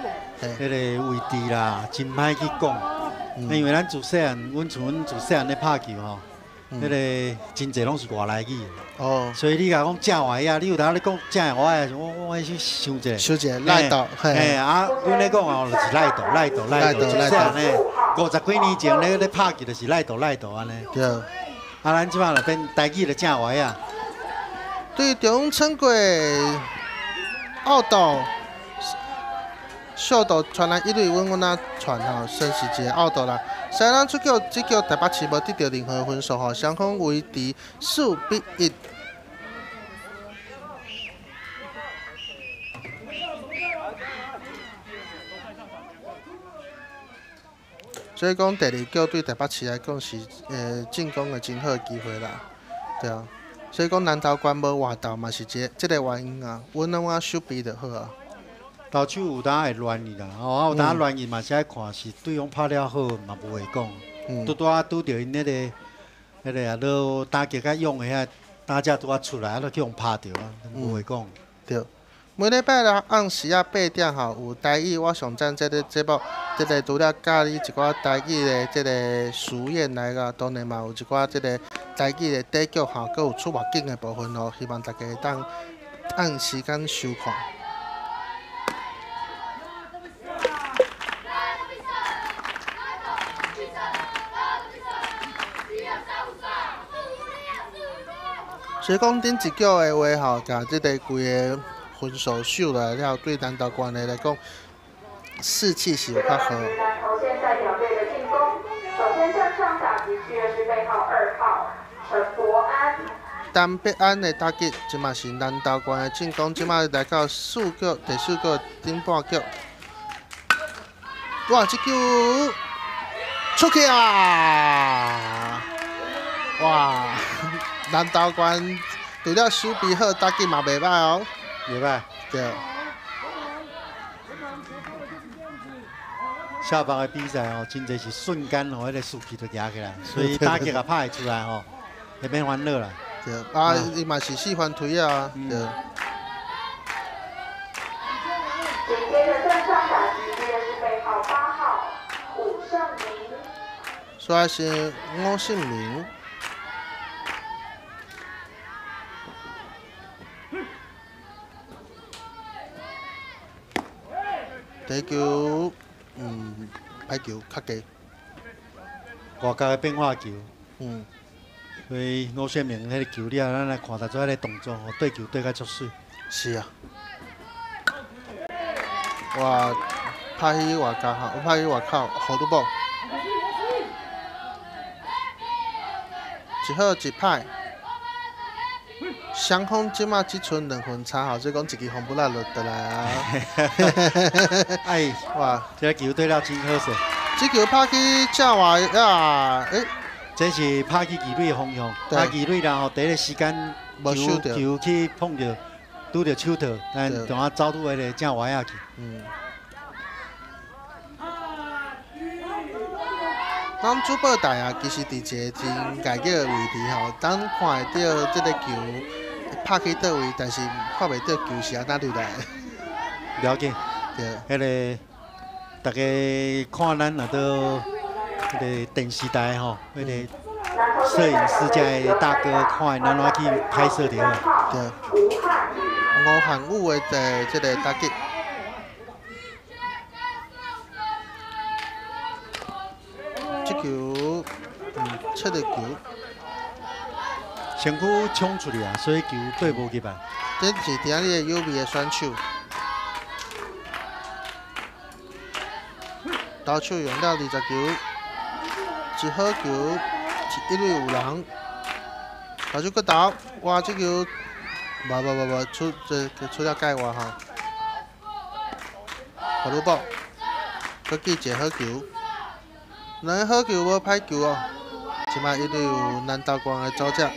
彼个位置啦，真歹去讲。因为咱自细汉，阮像阮自细汉咧拍球吼，彼个真济拢是外来语。哦。所以你共讲正外野，你有当咧讲正外野，我爱去想一下。想一下，赖道。嘿，啊，阮咧讲哦，就是赖道、赖道、赖道。自细汉咧，50几年前咧咧拍球就是赖道、赖道按呢。对。啊，咱这摆就变台语就正外野。对中撑过奥斗，小道传来一垒稳稳仔传吼，算是一个奥斗啦。三人出局，这局台北市无得著任何分数吼，双方维持4比1。所以讲，第二局对台北市来讲是进攻的真好机会啦，对啊。所以讲南投县无活动嘛是这个原因啊，稳稳仔守备就好啊。投手有当会乱去啦，吼，啊有当乱去嘛是爱看是对方拍了好嘛无话讲。拄拄仔拄著𪜶彼个啊，落打击较勇的遐打者拄仔出来，啊，就去予拍著啊，无话讲。对，每礼拜六暗时仔8点吼，有台语我上赞这个节目，这个除了教你一寡台语的这个词语来个，当然嘛有一寡这个台语的短剧吼，阁有出目镜的部分哦，希望大家会当按时间收看。所以讲，顶一局的话吼，共这个规个分数收落来了，对南投县的来讲，士气是有较好。南投县代表队的进攻，首先站上打击区的是背号2号陈柏安。陈柏安的打击，这嘛是南投县的进攻，这嘛来到四局，第四局顶半局。哇，这球出去啊！哇！南投县除了守备好，打击嘛袂䆀哦，袂䆀。对。下棒的比赛哦，真济是瞬间哦，彼个士气就行起来，所以打击也拍会出来吼，会免烦恼啦。对，啊，伊嘛是四番推啊，对。紧接着站上打击的是背号8号武胜明。所以是吴信明。第一球，歹球，较低。外角的变化球。所以吴宪明彼个球了，咱来看到做彼个动作吼，对球对甲足媠。是啊。哇，拍去外角吼，拍去外口，好拄宝。一好一歹，双方这马只剩2分差吼，所以讲一支红不拉就得来啊。哎，哇，这个球对了真好势。这球拍去正外啊，欸，这是拍去二垒的方向，拍二垒然后第一个时间球球去碰到，拄著手套，但就啊走拄彼个正外仔去。咱主播台啊，其实伫一个真碍个位置吼，当看会到这个球拍去佗位，但是看袂到球是按怎入来。了解。对。彼个大家看咱若到彼个电视台吼，彼个摄影师遮的大哥看咱怎去拍摄就好。对。吴汉武的这个打击。这球，切个球，身躯冲出去啊，所以球对无入来。这是今日的有味的选手，投手用了20球，一好球，一垒有人，投手阁投，哇，这球，无无无无，出这出了界外吼，好鲁宝，阁记一个好球。两个好球无歹球哦，这摆一垒有南投县的走者。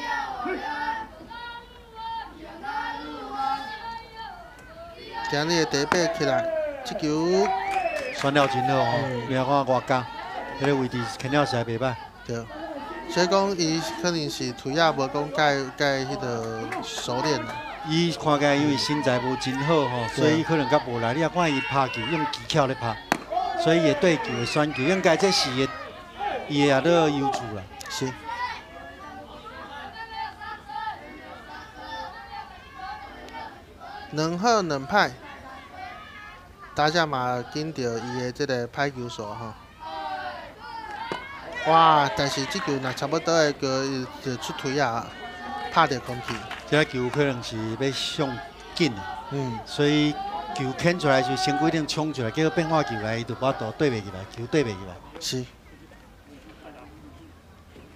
今日的第八起来，这球选了真好哦，你看外角，彼个位置牵了实在袂歹。对，所以讲伊可能是腿仔无讲介介彼个熟练。伊看起来因为身材无真好吼，所以伊可能较无力。你也看伊拍球用技巧咧拍。所以伊对球的选球，应该这是伊伊的个优势啦。是。两好两歹，大家嘛紧著伊的这个歹球数吼。哇！但是这球若差不多的球，就出腿啊，拍著空气。这个球可能是欲上紧，所以。球牵出来时，身躯顶冲出来，结果变化球来，伊就无法度对袂入来，球对袂入来。是。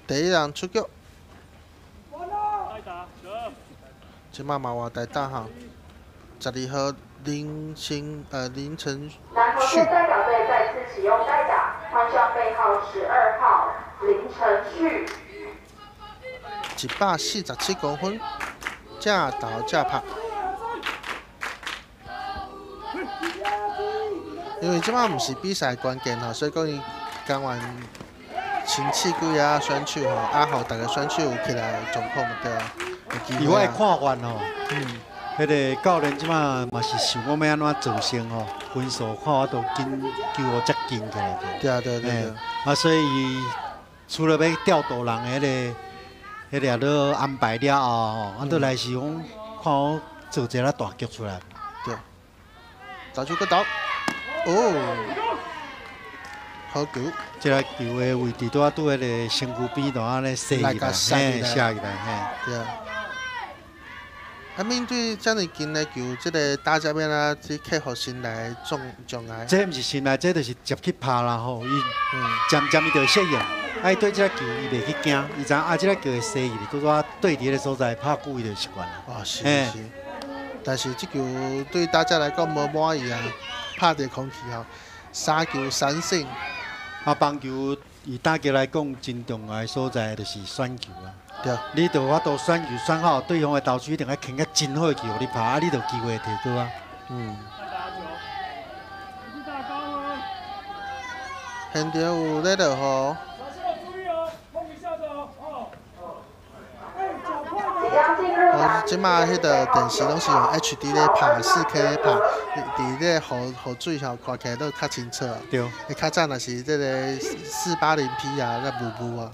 第一人出局。这马嘛换代打吼，12号林承旭。南投县代表队再次启用代打，换上背号12号林承旭。147公分，正投正拍。因为这摆毋是比赛关键吼，所以讲伊甘愿先试几下选手吼，啊，予逐个选手有起来状况对啊。以我的看法吼，彼个教练这摆嘛是想讲欲按怎造成吼，分数看法度紧球予遮紧起来。对啊对对对。啊，所以伊除了欲调度人的彼个咧安排了后吼，啊，倒来是讲看我做一个大局出来。对。投手阁投。哦，好球！这个球的位置拄仔拄彼个身躯边，就按呢射入来，嘿，射入来，嘿。对啊。啊，面对遮尔近的球，这个打者欲按怎去克服心内障障碍？这毋是心内，这就是接去拍啦吼。伊渐渐伊就会适应。啊，伊对这个球伊袂去惊，伊知影啊，这个球会射入去，拄仔对伫彼个所在拍久，伊就习惯了。哦，是是。但是这球对大家来讲无满意啊。拍著空气吼，3球3胜。啊，棒球以打击来讲，真重要的所在就是选球啊。对。你就有法度选球选好，对方的投手一定爱牵个真好的球予你拍，啊，你就有机会提高啊。现场有咧落雨。这马彼个电视拢是用 HD 咧拍，4K 咧拍，伫咧雨雨水吼看起来都较清楚。对。伊较早若是这个480P 啊，咧雾雾啊，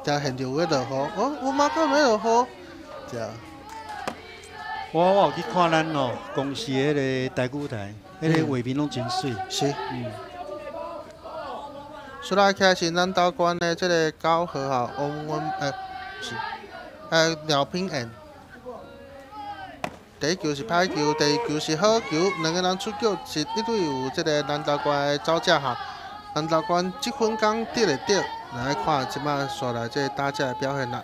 才现场咧落雨，哦，有吗？敢咧落雨？对。我有去看咱哦公视彼个台语台，彼个画面拢真媠。是。出来起来是咱岛关的这个高和吼，王文是，廖品燕。第一球是歹球，第二球是好球，两个人出局是一队有这个南投县的走者哈。南投县这分工得会得，来看这马煞来这个打者的表现啦。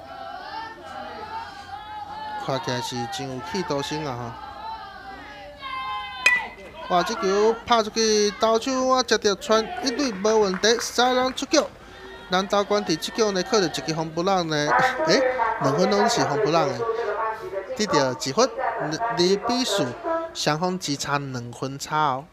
看起来是真有企图心啊吼！哇，这球拍出去，投手我接著传一垒无问题，三人出局。南投县伫这局呢，靠著一支红不让呢，2分拢是红不让的，得著1分，2比4，双方只差2分差哦。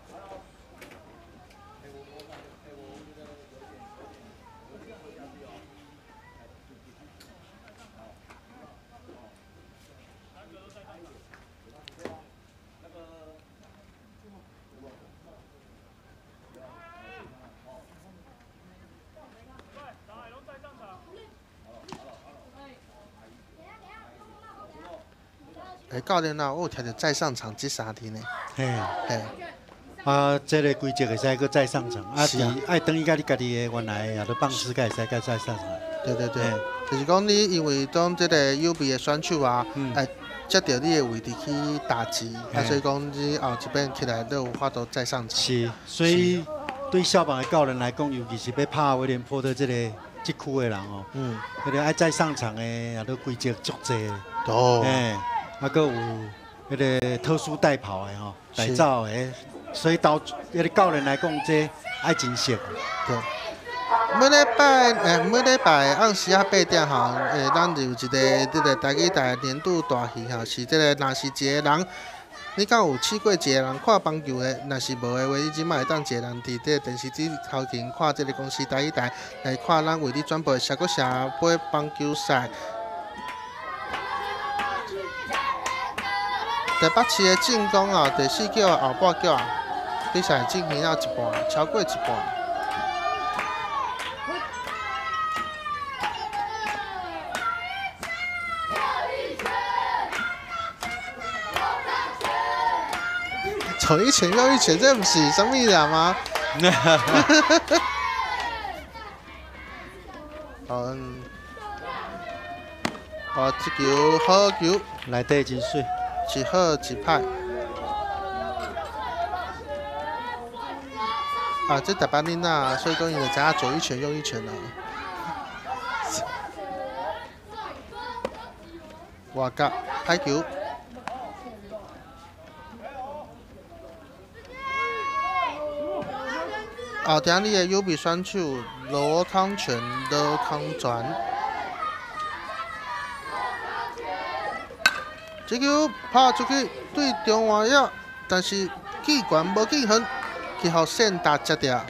教练啊，我有听著再上场这三字呢。嘿，嘿。啊，这个规则会使阁再上场，啊是爱转去佮你家己的原来也都放肆，才会使阁再上场。对对对，就是讲你因为当这个有备的选手啊，会接著你的位置去打击，啊，所以讲你后一遍起来都有法度再上场。是，所以对校棒的教练来讲，尤其是欲拍威廉波特这个这区的人哦，彼个爱再上场的也都规则足济。啊，阁有彼个特殊带跑的吼，带走的，所以到彼个教练来讲，这爱真熟。对。每礼拜暗时仔8点吼，咱有一个这个台语台年度大戏吼，是这个若是一个人，你敢有试过一个人看棒球的？若是无的话，你这马会当一个人伫这个电视机头前看这个公视台语台来看咱为你转播的社国社杯棒球赛。台北市的进攻啊，第四局的后半局啊，比赛进行到一半，超过一半。左一拳右一拳，这毋是啥物人吗？哦，这球好球，内底真媠。一好一歹。啊，这台北囡仔，所以讲伊就知影左一拳右一拳啦。外角歹球。后场你的有备选手罗康全、罗康全。这球拍出去对中外野，但是弃权无弃远，去予线打接著。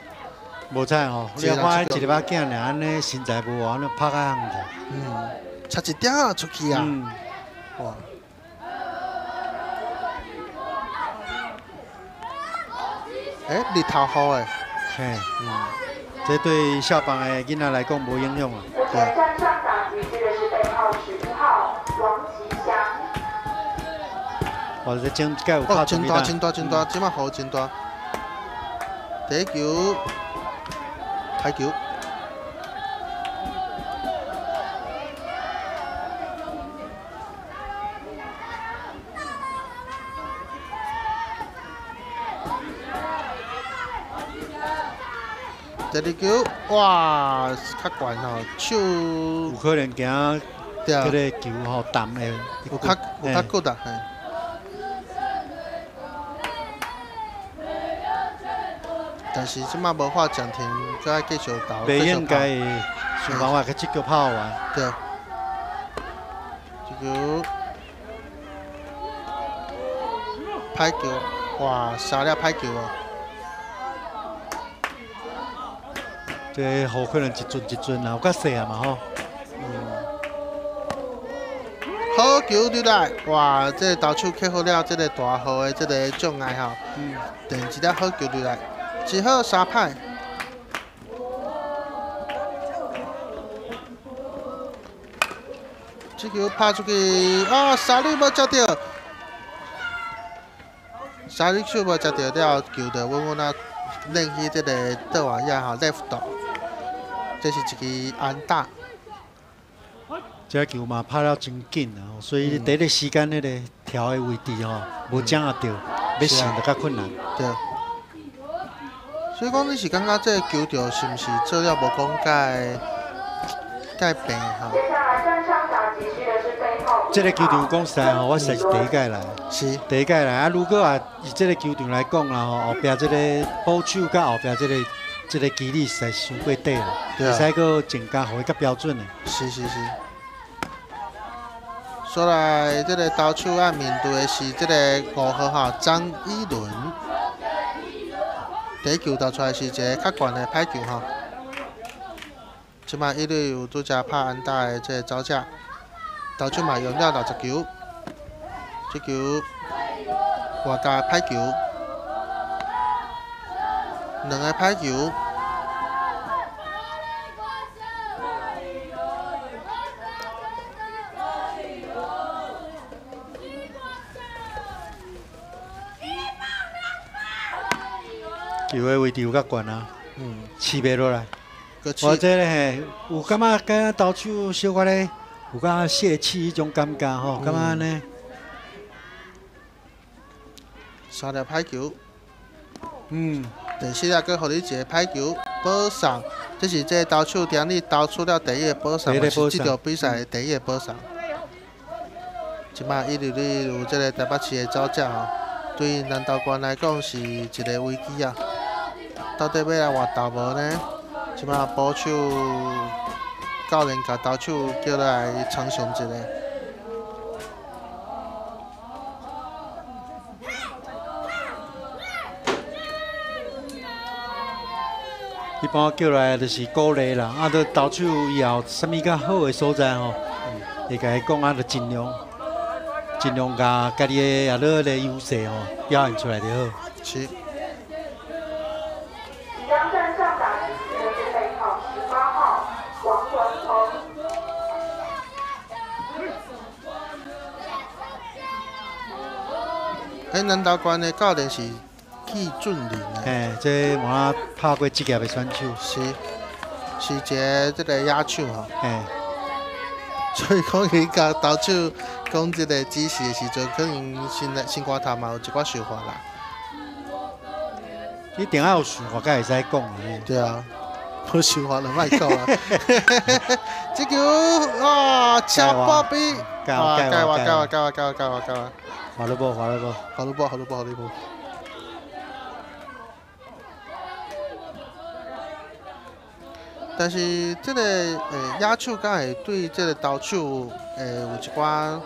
无彩吼，你看一粒仔囝尔按呢身材无偌，按呢拍较远去。差一点仔出去啊！哇！日头雨的。嘿，这对校棒的囡仔来讲无影响啊。对。站上打击这个是背号11号王吉祥。哇，这真盖有拍真大真大真大，这马雨真大。第一球，歹球。第二球，哇，较悬吼，手有可能惊这个球吼弹的，有较骨力嘿。但是这马无法暂停，阁爱继续投。袂应该想办法去这球拍完。对。这球歹球，哇，三粒歹球哦。这雨可能一阵一阵啊，有较细啊嘛吼。好球入来，哇！这个投手克服了这个大雨的这个障碍吼，电一粒好球入来，一好三歹。这球拍出去，啊，三垒无接著，三垒手无接著了，球就稳稳啊，练去这个倒外野吼，left，这是一支安打。这球嘛拍了真紧啊，所以第一个时间那个调的位置吼，无掌握著，欲想就较困难。对。所以讲你是感觉这个球场是毋是做了无讲介介平吼？这个球场讲实在吼，我实在是第一届来，是第一届来啊。如果啊以这个球场来讲啦吼，后壁这个捕手佮后壁这个肌理实在是伤过短啦，会使阁增加，予伊较标准的。是是是。所来，这个投手爱面对的是这个5号哈张一伦，第一球投出来是一个较悬的歹球吼。这摆一垒有拄才拍安打的这个走者。投手嘛用了60球，这球外界歹球，两个歹球，球的位置有较悬啊，饲袂落来。我这个嘿，有感觉敢投手小可咧。有感觉泄气彼种感觉吼，感觉按呢？三粒歹球，第四粒阁予你一个歹球保送，这是这个投手今日投出了第一个保送，是这场比赛的第一个保送。这摆一垒垒有这个台北市的走者吼，对南投县来讲是一个危机啊！到底欲来换投无呢？这摆捕手。教练共投手叫来参详一下。一般叫来就是鼓励啦，啊，都投手以后啥物较好的所在吼，会共伊讲啊，就尽量尽量共家己的也落个优势吼表现出来就好。是。南投县的教练是季俊霖。嘿，这嘛拍过职业的选手。是，是一个这个野手吼。嘿。所以讲，伊共投手讲这个指示的时阵，可能心内心肝头嘛有一寡想法啦。一定爱有想法，才会使讲。对啊，无想法就莫讲啊。这球啊，车破飞，啊，盖我盖我盖我盖我盖我盖我。好了不？好了不？好了不？好了不？好了不？但是这个野手敢会对这个投手有一寡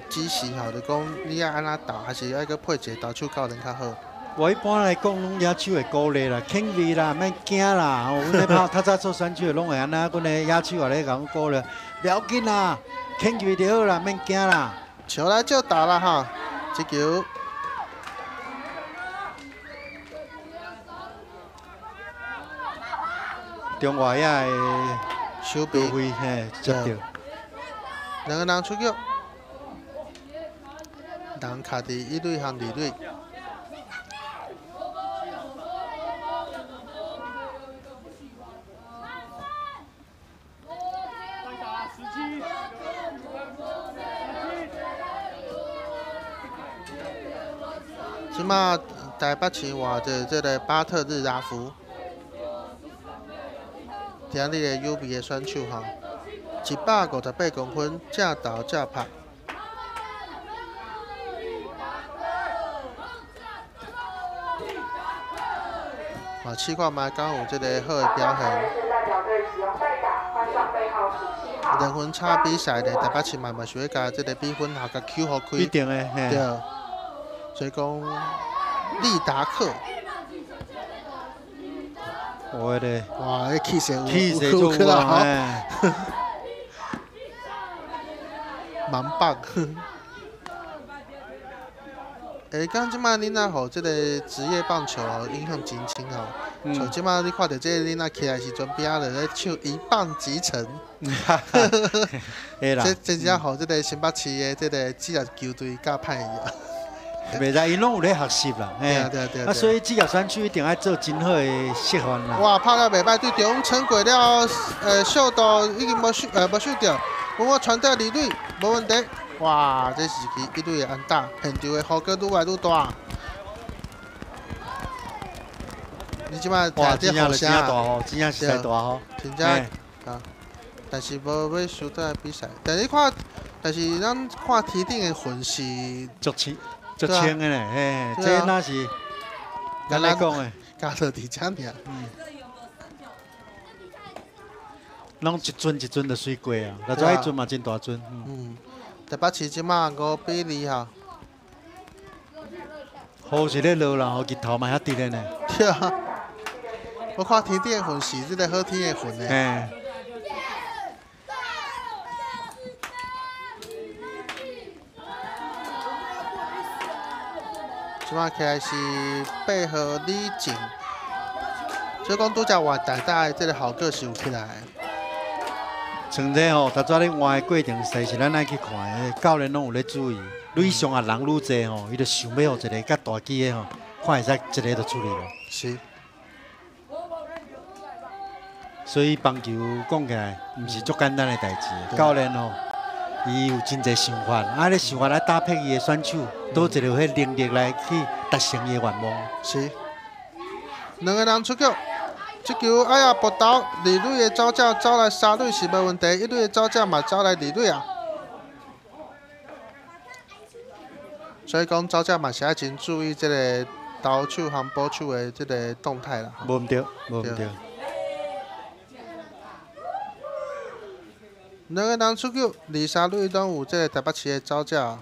指示吼，就讲你爱按怎投，还是爱阁配一个投手教练较好？我一般来讲，拢野手会鼓励啦，肯定啦，免惊啦。吼，阮咧拍较早做选手的，拢会按呢，阮的野手也咧共阮鼓励，不要紧啦，肯定就好啦，免惊啦。球来就打了哈，这球。中外野的守备位，嘿，接著。两个人出局，人卡伫一垒和二垒。这马台北市换的这个巴特日拉夫，今日的有名的选手吼，158公分，正投正拍。嘛，试看觅敢有这个好的表现。两分差比赛咧，台北市嘛嘛是会共这个比分也共扣予开。一定的，嘿。对。所以讲，利达克。我的。哇，彼气势气势足有啊！蛮棒。欸，讲这摆囡仔吼，这个职业棒球哦，影响真深吼。像这摆你看著这个囡仔起来时阵，边仔就咧唱一棒击成。会啦。这真正予这个新北市的这个职业球队教歹去啊。袂使，𪜶拢有咧学习啦。对啊，对啊，对啊。啊，所以职业选手一定爱做真好的示范啦。哇，拍了袂歹，对中撑过了，秀到已经无守，无守著，我传到二垒，无问题。哇，这是一垒的安打，现场的雨阁愈来愈大。你这摆哇，听这雨声，真大雨，真正是大雨。真正啊，但是无欲输这比赛。但你看，但是咱看天顶的云是足清、足清的咧，嘿，这若是咱来讲的，加落伫遮尔。拢一阵一阵就水过啊，那这彼阵嘛真大阵。嗯。台北市这马5比2哈。雨是咧落啦，雨日头嘛遐直咧呢。对啊。我看天顶的云是这个好天的云呢。嘿。这马起来是8号李静，所以讲拄才换大大的这个效果是有起来的。像这吼，头拄咧换的过程，实在是咱爱去看的，教练拢有咧注意。垒上啊人愈济吼，伊就想欲予一个较大支的吼，看会使一个就出去了。是。所以棒球讲起来，毋是足简单的代志。教练吼，伊有真济想法，啊，咧想法来搭配伊的选手，佗一个有彼能力来去达成伊的愿望。是。两个人出局。这球哎呀，搏投二垒的走者走来三垒是无问题，一垒的走者嘛走来二垒啊。所以讲走者嘛是爱真注意这个投手和捕手的这个动态啦。无毋对，无毋对。两个人出局，二三垒拢有这个台北市的走者。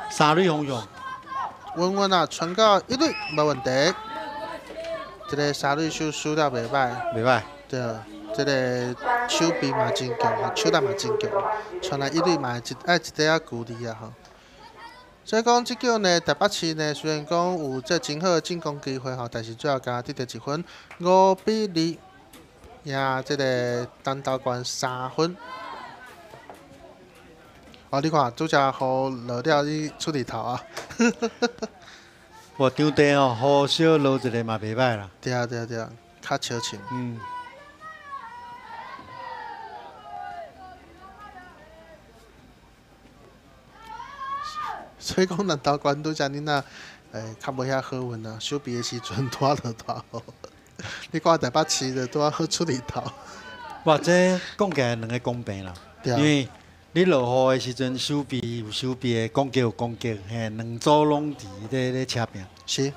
三垒方向。稳稳啊，传到一垒无问题。这个三垒手输了袂歹，袂歹。对，这个手臂嘛真强，手力嘛真强，传来一垒嘛一爱一块仔距离啊吼。所以讲，这局呢，台北市呢，虽然讲有这真好的进攻机会吼，但是最后敢得到一分，5比2，赢这个单刀关3分。哦，你看，拄才雨落了，你出日头啊！无场地吼，雨小落一个嘛袂歹啦。对啊，对啊，对啊，较少穿。所以讲，南投县拄才恁若，较无遐好运啊，收毕的时阵拄仔落大雨。你看台北市就拄仔好出日头。哇，这讲起来两个公平啦，对啊。因为你落雨的时阵，守备有守备的，攻击有攻击，嘿，两组拢伫咧车拼。是。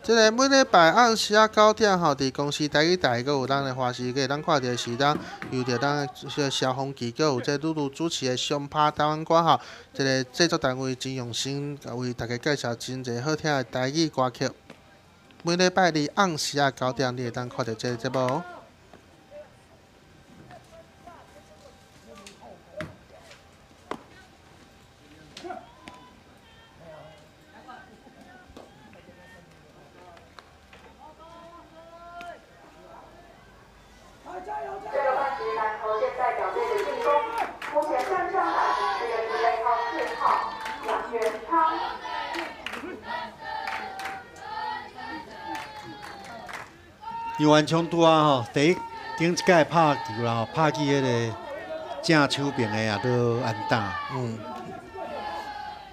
这个每礼拜暗时仔9点吼，伫公视台语台，阁有咱的华视，阁会当看著是咱由著咱的萧凤琪，阁有这露露主持的双拍台湾歌吼。这个制作单位真用心，为大家介绍真济好听的台语歌曲。每礼拜二暗时仔9点，你会当看著这个节目哦。杨元昌拄仔吼，第一顶一届拍球啦吼，拍去彼个正手边的也都安打。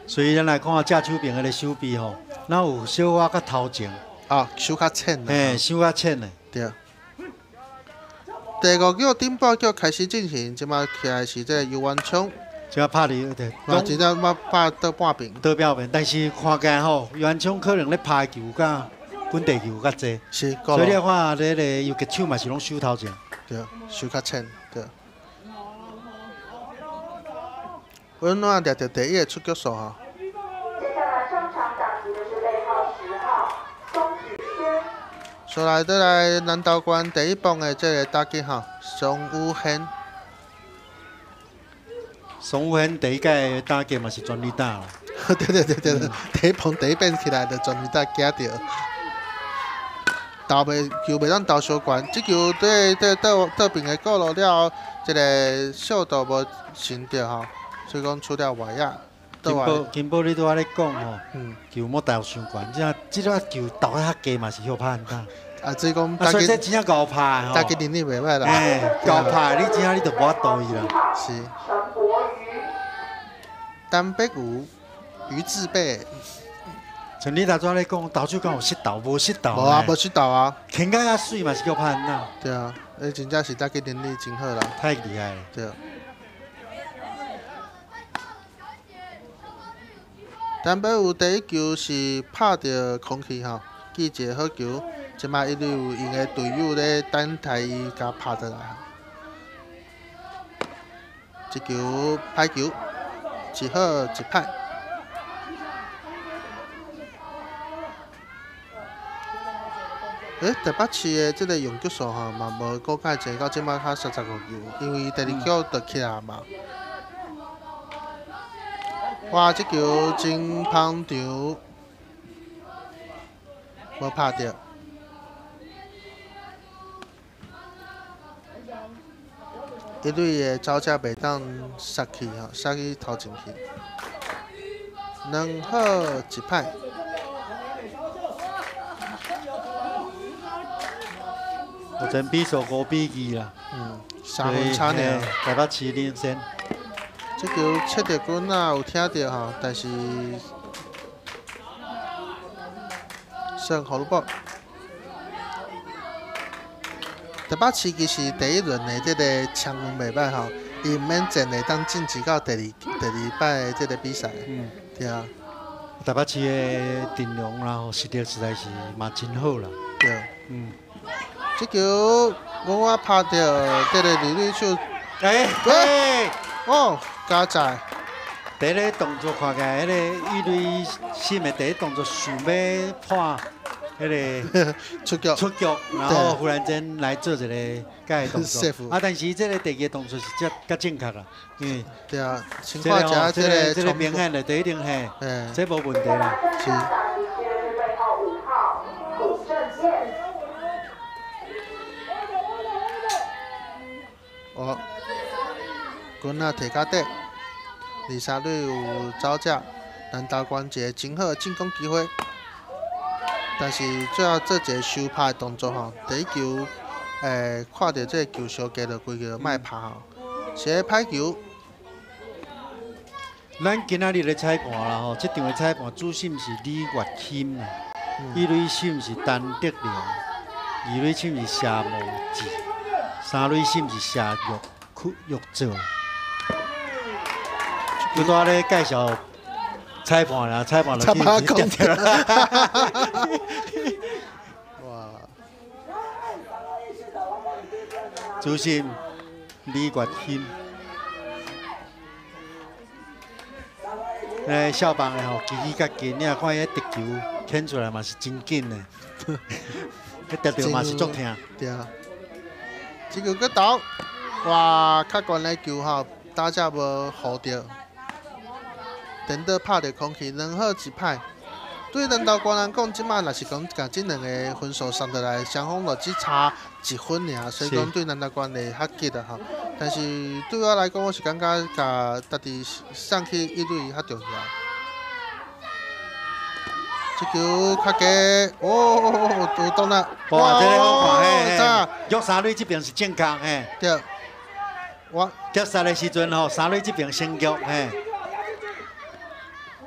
所以咱来看正手边彼个手臂吼，若有小可较头前。啊，手较浅。嘿，手较浅的。对。第五局顶半局开始进行，这马起来是这个游元昌。这马拍伫对。嘛，真正嘛拍倒半边。倒半边，但是看起来吼，游元昌可能咧拍球甲滚地球较济，是，所以你看，这个游击手嘛是拢守头前，对，守较浅，对。温暖掠著第一个出局数吼。接下来上场打击的是背号10号宋子轩。所来倒来南投县第一棒的这个打击吼，宋宇轩。宋宇轩第一届打击嘛是全垒打啦。对对对对，第一棒第一遍起来就全垒打惊著。投袂球袂当投伤悬，这球对对倒倒边的过路了后，这个速度无成著吼，所以讲出了外野。金宝金宝，你拄仔咧讲吼，球莫投伤悬，这这个球投较低嘛是予拍安打。啊，这讲，所以这真正𠢕拍吼。打击能力袂歹啦。嘿，𠢕拍，你真正你就无法度伊啦。是。陈柏宇，余志贝。像你头拄仔咧讲，投手敢有失投？无失投。无啊，无失投啊。牵甲遐媠嘛是叫拍安打。对啊，伊真正是打击能力真好啦。太厉害了。对。陈柏宇第一球是拍著空气吼，记一个好球。这摆一垒有𪜶的队友咧等待伊共拍倒来。这球歹球，一好一歹。台北市的这个用球数吼嘛无阁较济，到这摆较35球，因为第二局就起来嘛。哇，这球真捧场，无拍著。一垒的走者袂当杀去吼，杀去头前去。两好一歹。目前比数5比2啦。3分差尔。台北市领先。这球切著棍仔有听著吼，但是算好鲁宝。台北市其实第一轮的这个签运袂歹吼，伊毋免战会当晋级到第二摆的这个比赛。对啊。台北市的阵容啦，吼，实力实在是嘛真好啦。对。这球我拍著这个二垒手。欸欸哦，加载。第一个动作看起来，彼个一垒审的第一动作想欲破彼个出局，出局，然后忽然间来做一个改动作。啊，但是这个第二个动作是较较正确啦，因为对啊，先看一下这个这个明显的，第一定嘿，这无问题啦。是。哦，棍仔提较底，二三垒有走者，南投县一个真好的进攻机会，但是最后做一个收拍的动作吼，第一球，看著这个球相加落规球莫拍吼，是个歹球。咱今仔日的裁判啦吼，这场的裁判主审是李月钦啦，一垒审是陈德良，二垒审是谢梦志，三垒审是谢玉玉照。拄拄咧介绍裁判啦，裁判就去点掉啦。哇！主审李月钦。少棒的吼，其实较紧，你若看彼直球牵出来嘛是真紧的，彼直著嘛是足疼。对啊。这球阁投，哇！较悬的球吼，打者无护著，颠倒拍著空气，两好一歹。对南投县人讲，这摆若是讲共这两个分数送落来，双方就只差1分尔，所以讲对南投县会较紧啦吼。但是对我来讲，我是感觉共家己送去一垒较重要。这球较低，哦，有挡啦！哇，这个好看，嘿嘿。约三垒这边是正确，嘿。对。我接杀的时阵吼，三垒这边先脚，嘿。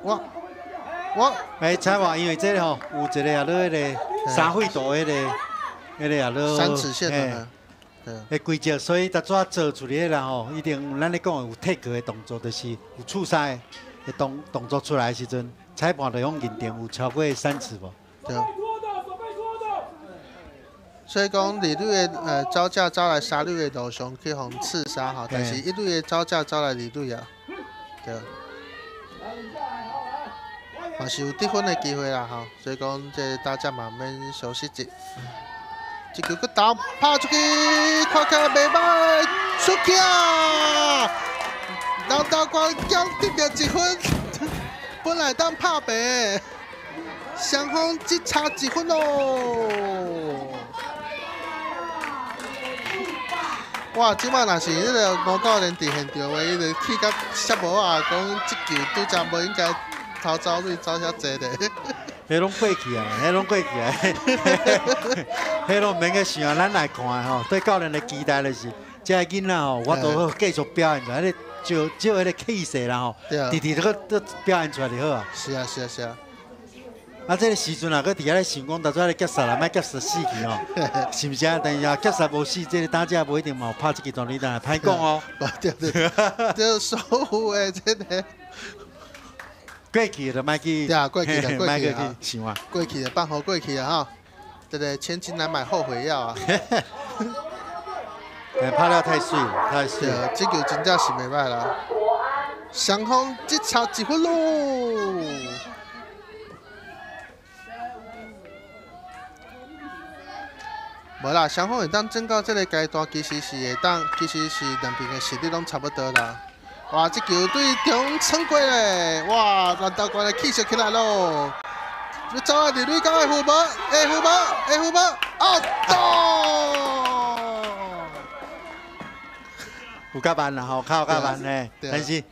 我。哎，采话，因为这个吼，有一个啊，落彼个三费度彼个啊落三尺线的，对。规则，所以头拄仔做出来啦吼，一定咱咧讲的有退格的动作，就是有触杀的动作出来的时阵，裁判就用认定有超过3尺无？对。所以讲，二垒的走者走来三垒的路上去予刺杀吼，但是一垒的走者走来二垒啊，对。嘛是有得分的机会啦吼，所以讲这大家嘛免伤失职。這球閣投拍出去，看起來袂歹，出去啊！南投縣將得著一分，本來當拍平，雙方只差一分咯。哇！這擺若是彼個吳教練佇現場的，伊就氣甲摔帽仔，講這球拄才無應該偷走水走遐濟咧。彼攏過去啊，彼攏過去啊，彼攏毋免去想啊，咱來看吼，對教練的期待就是，這个囡仔吼，我都好繼續表現出來，彼個照照彼個氣勢啦吼，直直閣表現出來就好啊。是啊，是啊，是啊。啊，這個時陣啊，閣佇遐咧想講，當初咧結束啦，莫結束死去吼，是毋是啊？但是啊，結束無死，這個打者無一定嘛有拍這支全壘打，歹講哦。對對，這守護的這個。過去就莫去，對啊，過去就過去啊，想啊。過去就放予過去啊吼，這個千金難買後悔藥啊。拍了太媠，太媠。這球真正是袂歹啦。雙方只差一分咯。無啦，雙方會當爭到這個階段，其實是會當，其實是兩邊的實力攏差不多啦。哇！這球對中穿過咧，哇！南投縣的氣勢起來咯，欲走啊！二壘敢會赴無？會赴無？會赴無？哦，到！有較慢啦吼，較較慢嘿，但是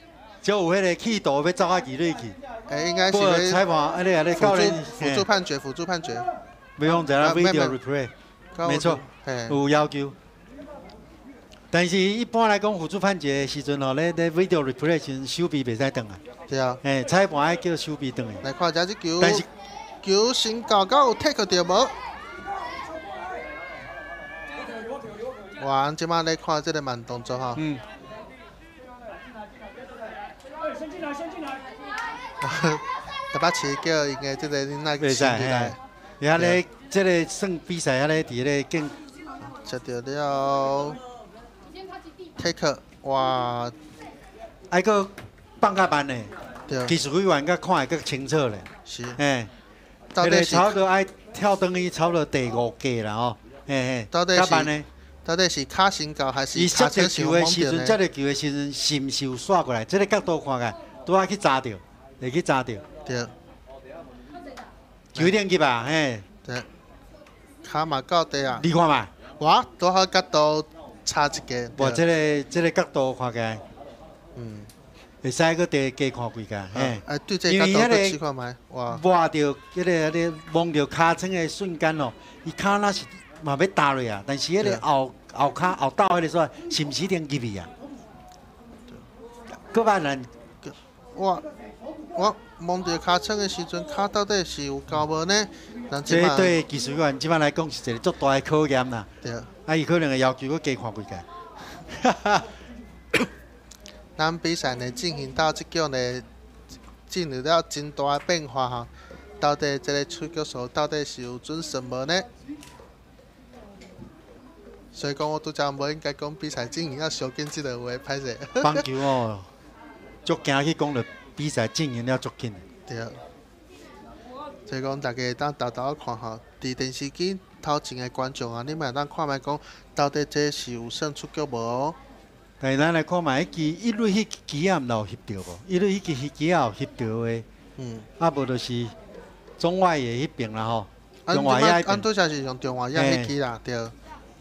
就有彼個氣度欲走到二壘去。欸，應該是裁判，啊你啊你教練輔助判決，輔助判決。不用這樣 video replay，沒錯，有要求。但是一般來講，輔助判決的時陣吼，咧咧 video replay 時陣，手臂袂使斷啊。對啊。嘿，裁判愛叫手臂斷的。來看一下這球，但是球先到敢有 take 著無？哇！這擺咧看這個慢動作吼。嗯。先進來，先進來。台北市叫𪜶的這個囡仔先進來。遐咧，這個算比賽，遐咧佇咧競。接著了。take 哇，愛閣放較慢咧，對，技術委員閣看會閣清楚咧。是，嘿，彼個差不多愛跳轉去差不多第五格啦吼，嘿嘿，到底較慢呢？到底是跤先到還是伊接著球的時陣，接著球的時陣，是毋是有煞過來？這個角度看起來，拄仔去砸著，會去砸著。對。球頂去吧，嘿。對。跤嘛到底啊。你看覓。哇，拄好角度。差一個，無這個這個角度看起來，會使閣加加看幾個，嘿。哎，對這個角度閣試看覓，哇！摸著彼個彼個摸著尻川的瞬間哦，伊跤若是嘛欲踏落啊，但是彼個後後跤後斗彼個所在，是毋是已經入去啊？閣擺咱，我我摸著尻川的時陣，跤到底是有夠無呢？這對技術員這擺來講是一個足大的考驗啦。對。啊，伊可能會要求閣加看幾屆。咱比賽呢進行到這局呢，進入了真大的變化吼。到底這個出局數到底是有準算無呢？所以講，我拄才無應該講比賽進行了傷緊這個話，歹勢。棒球哦，足驚去講著比賽進行了足緊。對。所以講，大家會當沓沓看吼，佇電視機頭前的觀眾啊，你嘛會當看覓講，到底這是有算出局無？但是咱來看覓，彼支一壘彼支仔毋知有翕著無？一壘彼支彼支仔有翕著的，啊無就是中外野彼邊啦吼。中外野彼邊。按拄才是用中外野彼支啦，對。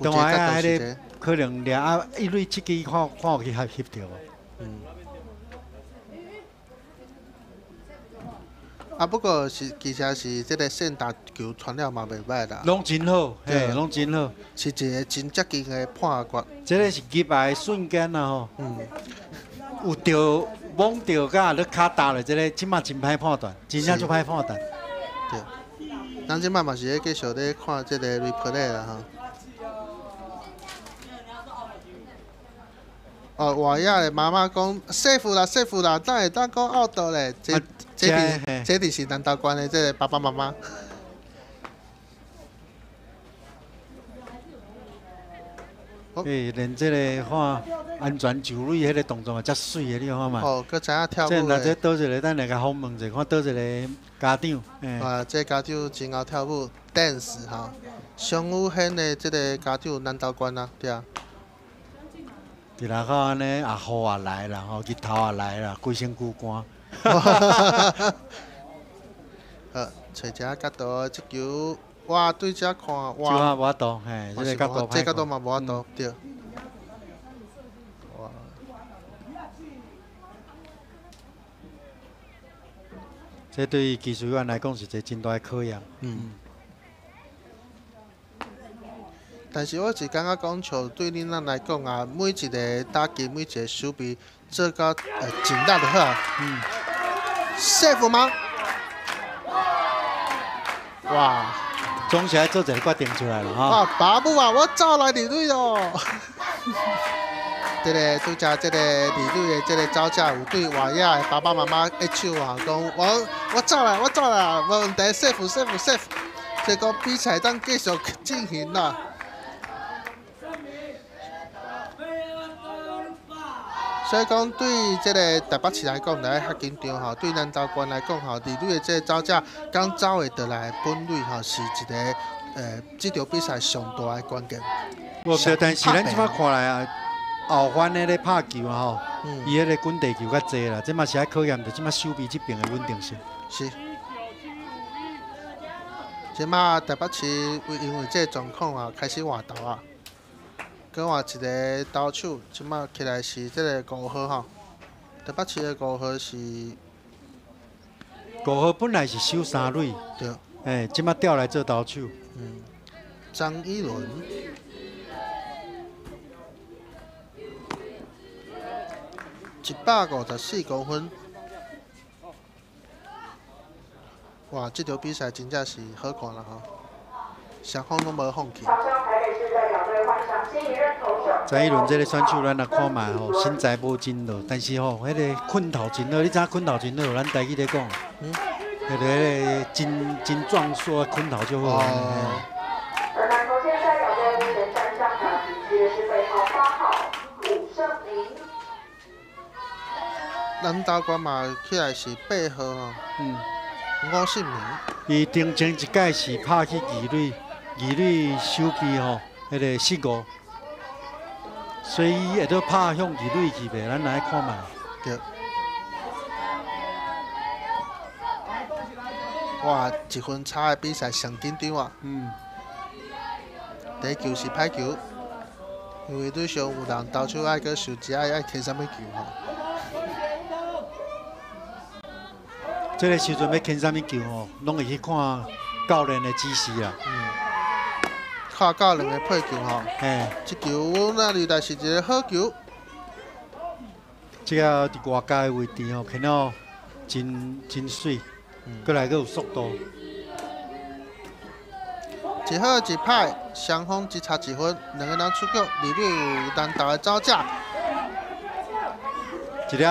中外野彼个可能掠啊，一壘這支看看有去翕著無？啊，不過是其實是這個線打球傳了嘛袂歹啦。攏真好，嘿，攏真好，是一個真接近的判決。這個是入來的瞬間啦吼。有著摸著佮咧跤踏落，這個這馬真歹判斷，真正足歹判斷。對。咱這馬嘛是咧繼續咧看這個 replay 啦吼。哦，外野的媽媽講 safe 啦，safe 啦，哪會當講 out 咧？這這佇這佇是南投縣的這個爸爸媽媽。欸，連這個看安全上壘彼個動作嘛，遮媠的，你看覓。哦，閣知影跳舞這若這佗一個，等下共訪問者，看佗一個家長。啊，這家長真𠢕跳舞， Dance 吼，上有显的这个家长南投县啊，对啊。伫内口按呢，也雨也来啦，吼，日头也来啦，规身躯汗。好，揣一下角度，这球，哇，对这看，哇，这无法度，嘿，这个角度，这角度嘛无法度，对。哇。这对技术员来讲是一个真大的考验。但是我是感觉讲，像对恁咱来讲啊，每一个打击，每一个守备做到尽力就好啊。safe 吗？哇！总是爱做一个决定出来了哈。哇，爸母啊，我走来二垒咯。这个拄才这个二垒的这个走者有对外野的爸爸妈妈挥手啊，讲我走啦，我走啦，无问题，safe safe safe。这个比赛当继续进行啦。所以讲，对这个台北市来讲，来较紧张吼；对南投县来讲吼，二垒的这个走者敢走会倒来本垒吼，是一个这场比赛上大的关键。无对，但是咱这摆看来啊，后番的咧拍球啊吼，伊彼个滚地球较济啦，这嘛是爱考验著这马守备这边的稳定性。是。这马台北市因为这个状况啊，开始换投啊。阁换一个投手，这马起来是这个5号吼。台北市的5号是5号本来是守3垒，对。哎，这马调来做投手。张一伦。154公分。哇，这场比赛真正是好看啦吼，双方拢无放弃。张一伦这个选手，咱来看觅吼，身材无真落，但是吼，彼个拳头真好。你知影拳头真好，咱台语咧讲，彼个真壮硕，拳头就好。而南投县代表队目前站上打击区的是背号8号武胜明。南投县嘛起来是8号吼，吴胜明。伊顶前一届是拍去二垒，二垒守备吼，彼个失误。所以伊会当拍向二垒去袂？咱来看觅。对。哇，1分差的比赛上紧张啊！第一球是歹球，因为对上有人投手爱阁受一爱牵啥物球吼。这个时阵欲牵啥物球吼，拢会去看教练的指示啦。看教练的配球吼，这球那里来是一个好球。这个伫外界的位置吼，看了真媠，阁来阁有速度。一好一歹，双方只差1分，两个人出局，二垒有单投的走者。一粒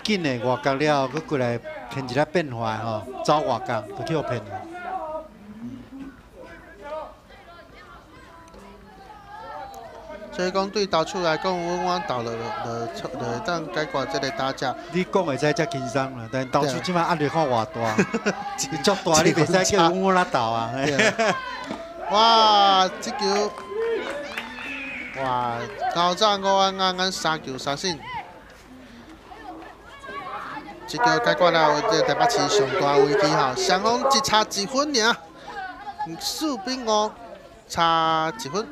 紧的外角了后，阁过来牵一粒变化的吼，走外角就去予骗了。所以讲，对投手来讲，稳稳投落就会当解决这个打者。你讲会使遮轻松啦，但投手这摆压力看偌大，足大，你袂使叫稳稳仔投啊。哇，这球，哇，高赞五安安安3球3胜，这球解决了这台北市上大危机吼，双方只差1分尔，4比5，差1分。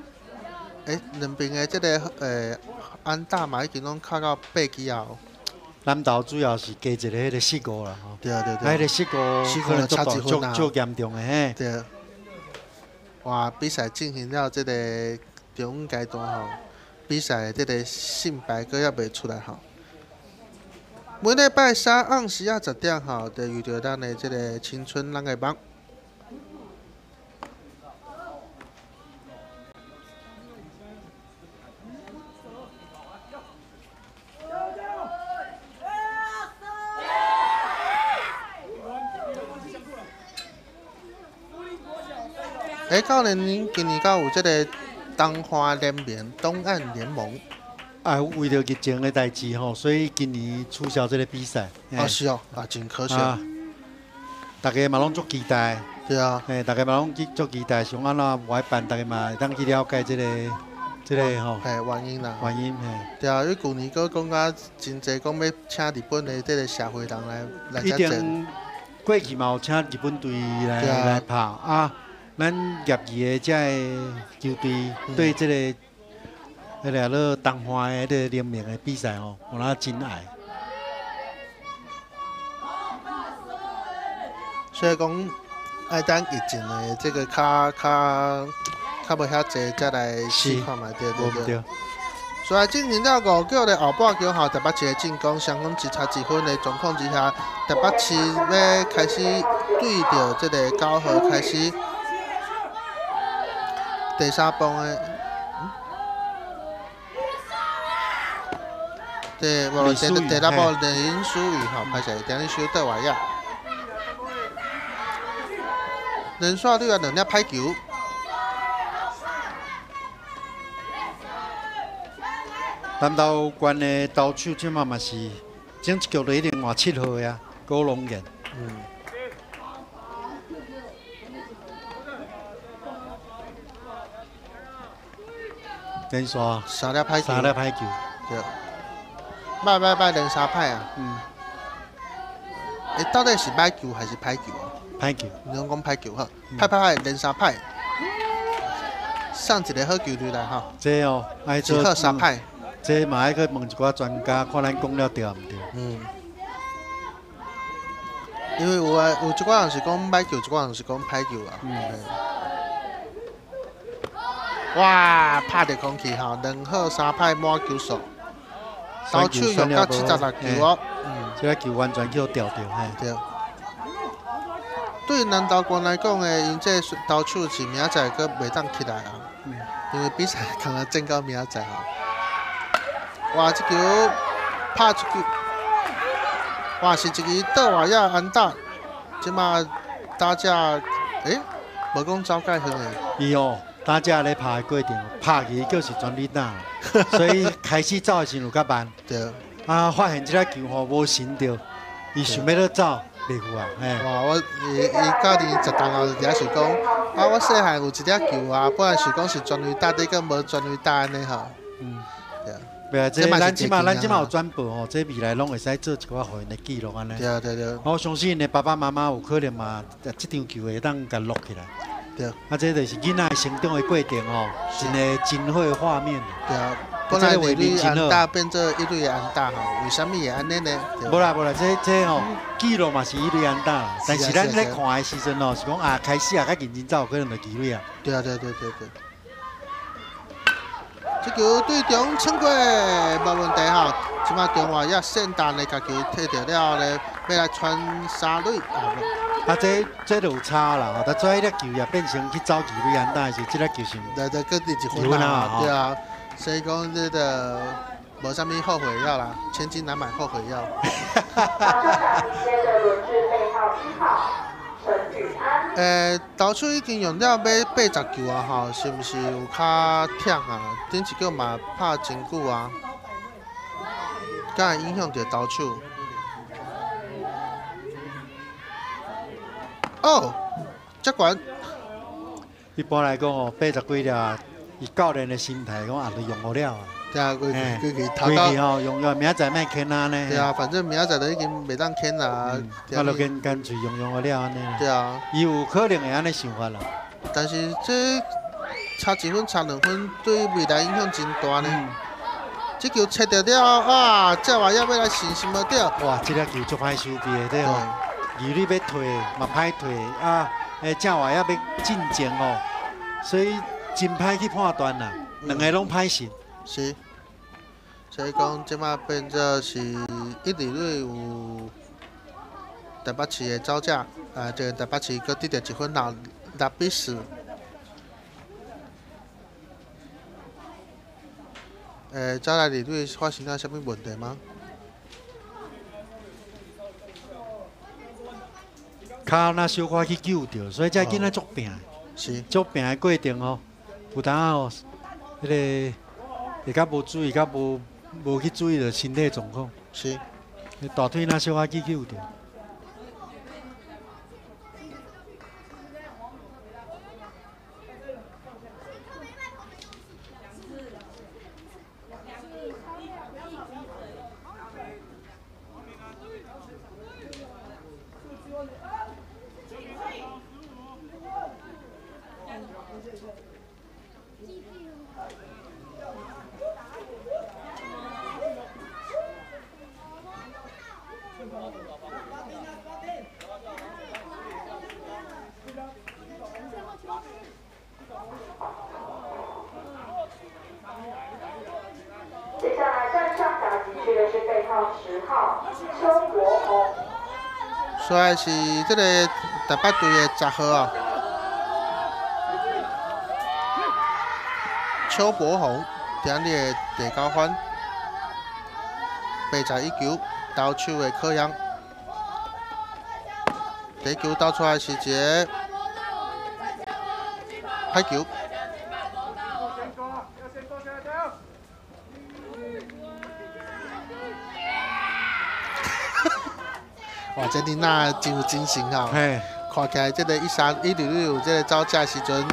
两边的这个安打嘛已经拢敲到8支啊。南投主要是加一个彼个失误啦吼。对对对。彼个失误可能差1分啊。足严重的嘿。对。哇，比赛进行到这个中阶段吼，比赛的这个胜败阁犹未出来吼。每礼拜三暗时仔10点吼，就遇著咱的这个青春咱的梦。教练，恁今年敢有这个东华联盟、东岸联盟？啊，为著疫情的代志吼，所以今年取消这个比赛。啊，是哦，啊，真可惜。大家嘛攏足期待。對啊。嘿，大家嘛攏足期待，想按怎無愛辦，大家嘛會當去了解這個吼。嘿，原因啦。原因嘿。對啊，因為舊年閣講甲真濟，講欲請日本的這個社會人來一定過去嘛有請日本隊來拍啊，咱業餘的這个球隊對這個彼个咧東華的這個聯盟的比賽吼，有哪真愛。所以講，愛等疫情的這個較無遐濟，才來試看覓，對對對。所以進行了五局的後半局吼，台北市的進攻雙方只差一分的狀況之下，台北市欲開始對著這個九和開始第三棒的，對，無第六棒林書宇吼，歹勢，頂日收倒外野，連續對啊兩粒歹球。南投縣的投手這馬嘛是，整一局就一定換7號的啊，高龍彦。連續三粒歹球，三粒歹球。對。歹歹歹，連三歹啊！欸，到底是歹球還是歹球啊？歹球。你攏講歹球好，歹歹歹，連三歹。送一个好球隊來吼。這哦，愛做一好三歹。這嘛愛去問一寡專家，看咱講了對毋對？因為有啊，有一寡人是講歹球，一寡人是講歹球啊。哇！拍著空氣吼，兩好三歹滿球數，投手用到76球哦。這個球完全去予吊著，嘿。對。對南投縣來講的，𪜶這投手是明仔載閣袂當起來啊，因為比賽敢若戰到明仔載吼。哇！這球拍出去，哇！是一支倒外野安打，這馬打者，欸，無講走介遠的。伊哦，打者咧拍的過程，拍去就是全壘打，所以開始走的時陣有較慢。對。啊，發現這粒球吼無神著，伊想欲咧走，袂赴啊。嘿。哇！我伊伊教練十當後就佇遐想講，啊，我細漢有一粒球啊，本來想講是全壘打，結果無全壘打按呢吼。對啊。袂啊，這咱這馬有轉播吼，這未來攏會使做一寡予𪜶的記錄按呢。對啊對對。我相信𪜶的爸爸媽媽有可能嘛，這場球會當共錄起來。對。啊，這就是囡仔成長的過程吼，一個真好的畫面。對啊，本來二壘安打變做一壘安打吼，為啥物會按呢呢？無啦無啦，這吼記錄嘛是一壘安打，但是咱咧看的時陣吼，是講啊開始啊較認真走，可能就二壘啊。對啊對對對對。這球對中衝過，無問題吼。這馬中外野聖誕的共球提著了後咧，欲來傳三壘。啊，這就有差啦吼！但最後彼粒球也變成去走二壘安打的時，這粒球是對對，閣得一分啊！對啊，所以講這個無啥物後悔藥啦，千金難買後悔藥。投手已經用了欲80球啊，吼，是毋是有較忝啊？頂一局嘛拍真久啊，敢會影響著投手？哦，這懸。一般來講哦，80幾粒，以教練的心態講啊，就用予了啊。對啊，規規氣頭吼，用了明仔載莫牽啊呢。對啊，反正明仔載都已經袂當牽啦。啊，就乾乾脆用予了按呢。對啊。伊有可能會按呢想法啦。但是這差一分、差兩分，對未來影響真大呢。這球切著了啊！這外野欲來伸是無對。哇，這粒球足歹守備的對吼。二壘欲退嘛歹退啊！正外野欲進前哦，所以真歹去判斷啦。兩個攏歹勢。是，所以講這馬變做是一二壘有台北市的走者，啊，這個台北市閣得著一分後6比4。走來二壘發生了啥物問題嗎？跤若小可去救著，所以這囡仔足拼，是足拼的過程吼，有當吼，彼個會較無注意，較無去注意著身體狀況。是，大腿若小可去救著。去的是背号10号邱国宏。所以是这个台北队的10号啊，邱国宏，今日的第9分，81球，投手的柯阳，第一球投出来是一个歹球。哇，这囡仔真有精神吼！看起来这个一三一六六这个走这时阵，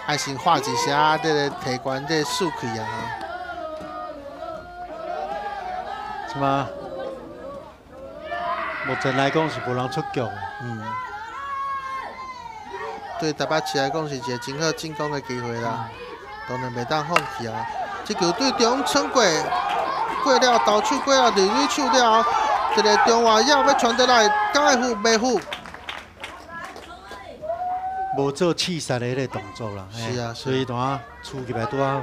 还先喊一声，这个提悬这个士气啊！什么？目前来讲是无人出局。对台北市来讲是一个真好进攻的机会啦，当然袂当放弃啊！这球对中撑过，过了投手过了二垒手了后，一个中外野欲传倒来，敢会赴袂赴？无做刺杀的彼个动作啦，是啊，所以拄仔出入来拄仔。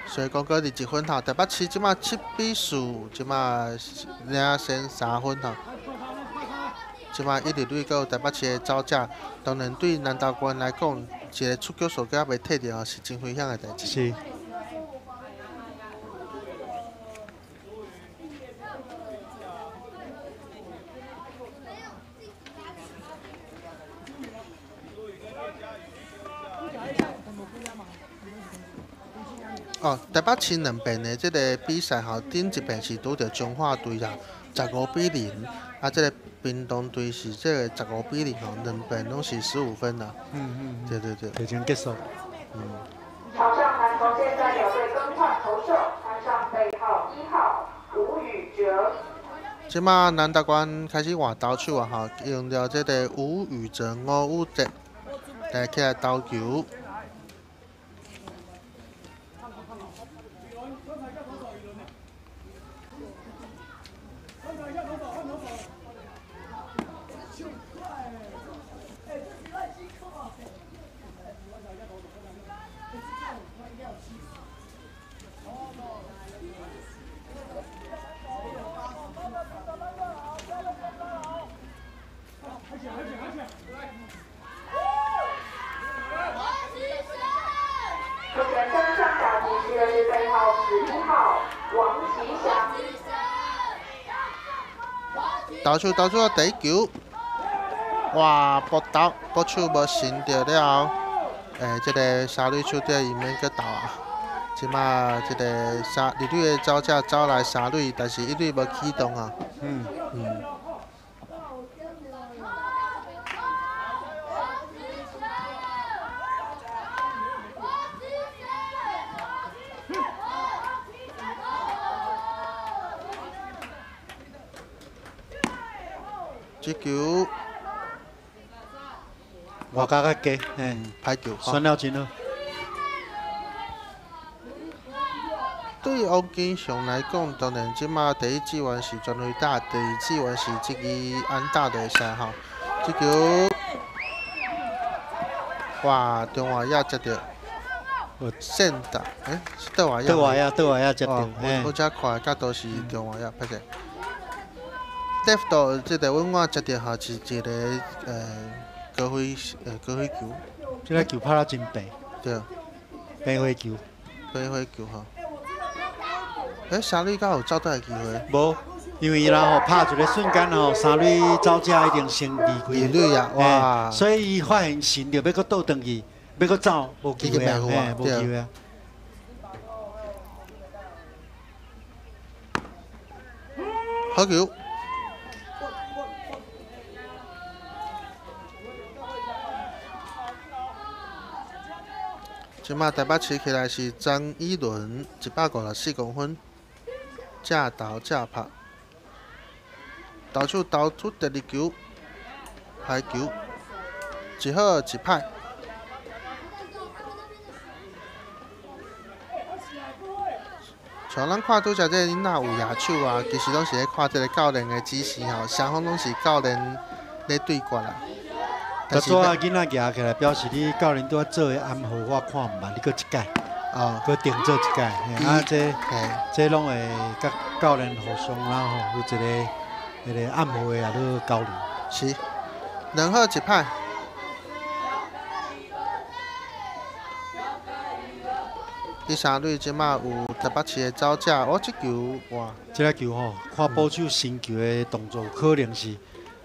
所以讲，阁21分吼，台北市这马7比4，这马领先3分吼。这马一二垒阁有台北市的走者，当然对南投县来讲，一个出局数阁犹袂退掉，是真危险的代志。是。哦，台北市两边的这个比赛吼，顶一边是拄著彰化队啦，15比0，啊，这个屏东队是这个15比0吼，两边拢是15分啦。对对对。提前结束。场上南投县代表队更换投手，穿上背号1号吴宇哲。这马南投县开始换投手啊吼，用著这个吴宇哲、吴宇哲来起来投球。投手投出了第一球，哇！搏投搏手无成著了后，这个三垒手底伊免阁投啊。这马这个三二垒的走者走来三垒，但是一垒无启动啊。这球外角较低，歹球，选了真好。对王金祥来讲，当然这马第一志愿是全垒打，第二志愿是这支安打就会使吼。这球，哇，中外野接著，线打，是倒外野。倒外野，倒外野接著。我这看的角度是中外野，歹势。left 这个稳稳接著吼，是一个高飞球。这个球拍得真白。对。白火球。白火球吼。三垒敢有走倒的机会？无，因为伊拉吼拍一个瞬间吼，三垒走者已经先离开。离垒啊！哇！所以伊发现神就欲阁倒转去，欲阁走，无机会啊！无机会啊！好球！这马台北市起来是张一伦，154公分，正投正拍，投手投出第二球，歹球，一好一歹。像咱看拄才这个囡仔有野手啊，其实拢是咧看这个教练的指示吼，双方拢是教练咧对决啦。但是仔囡仔举起来，表示你教练拄仔做的暗号，我看毋捌，你阁一改。阁定做一届，啊，这拢会佮教练互相啦吼，有一个彼个暗号的也咧交流。是，两好一歹。第三垒这马有台北市的走者，哦，这球哇！这个球吼，看捕手伸球的动作，可能是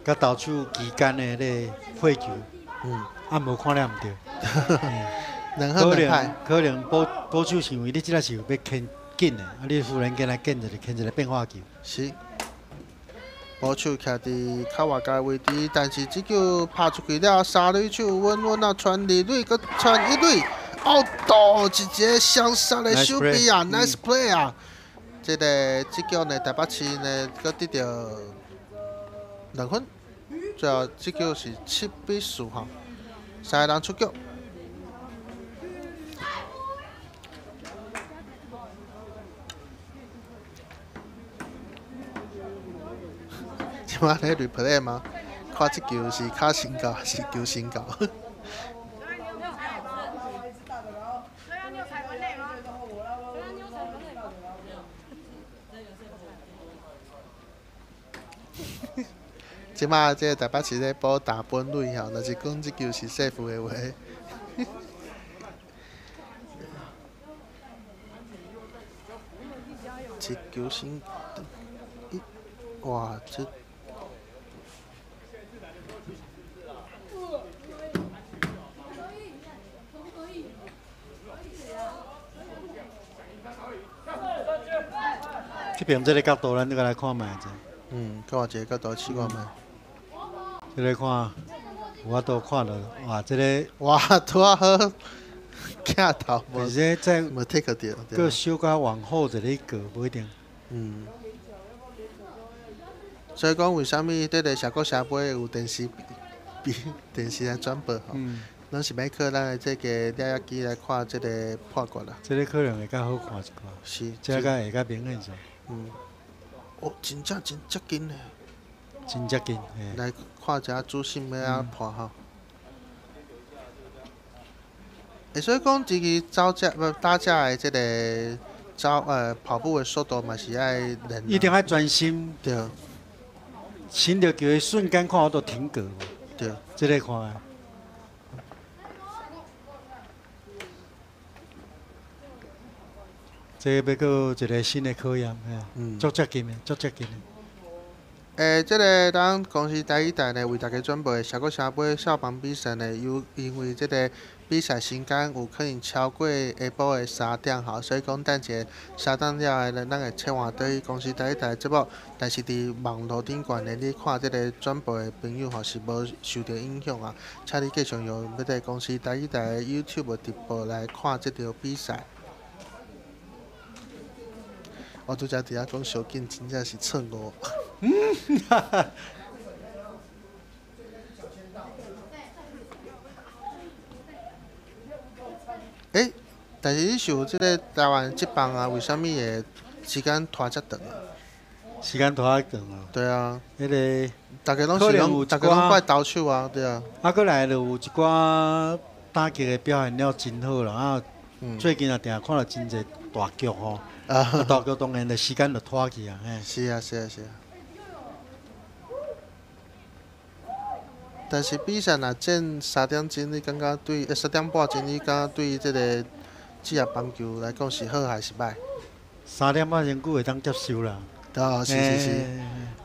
佮投手之间的彼个配球，啊，无看了毋对。两好两歹。可能捕手想为你这个是欲牵紧的，啊，你忽然间来牵一个牵一个变化球。是。捕手徛伫较外界位置，但是这球拍出去了，三垒手稳稳啊，传二垒，阁传一垒。哦，到一个双杀的手臂啊，nice play 啊！这个这局呢，台北市呢，阁得到2分，最后这局是7比4吼，三个人出局。这马咧 replay 吗？看这球是跤身到还是球身到？这马这个台北市咧补打本垒吼，若是讲这球是 safe 的话，这球先，哇，这。这边这个角度，咱阁来看觅者。看一个角度试看觅。这个看，有法度看到，哇，这个哇，拄仔好，镜头无，而且再无 take 著，阁小可往后一个过，无一定。所以讲，为啥物这个社国社杯有电视比电视来转播吼？拢是欲靠咱的这个掠仔机来看这个判决啦。这个可能会较好看一寡。是。这个会较明显些。哦，真正真接近呢。真接近。来看一下主审欲按怎判吼。所以讲，这个走者无打者的这个走跑步的速度嘛是爱练。一定爱专心。对。伸著球的瞬间，看我都停格无？对。这个看啊。这个欲阁有一个新的考验，足接近的，足接近的。这个咱公视台语台呢为大家转播的社国社杯少棒比赛呢，由因为这个比赛时间有可能超过下晡的3点吼，所以讲等一下3点了后呢，咱会切换对公视台语台节目。但是伫网路顶悬呢，你看这个转播的朋友吼是无受著影响啊，请你继续用这个公视台语台的 YouTube 直播来看这场比赛。我拄才伫遐讲小紧，真正是错误。但是你想这个台湾职棒啊，为啥物会时间拖遮长啊？时间拖遮长啊？对啊。彼个大家拢是拢，大家拢怪投手啊，对啊。啊，阁来就有一寡打击的表现了真好啦，啊，最近也定定看著真济大局吼。啊，大局当然就时间就拖去啊，嘿。是啊，是啊，是啊。但是比赛若战3点钟，你感觉对？3点半钟，你感觉对这个职业棒球来讲是好还是歹？ 3点半钟久会当接受啦。哦，是是是。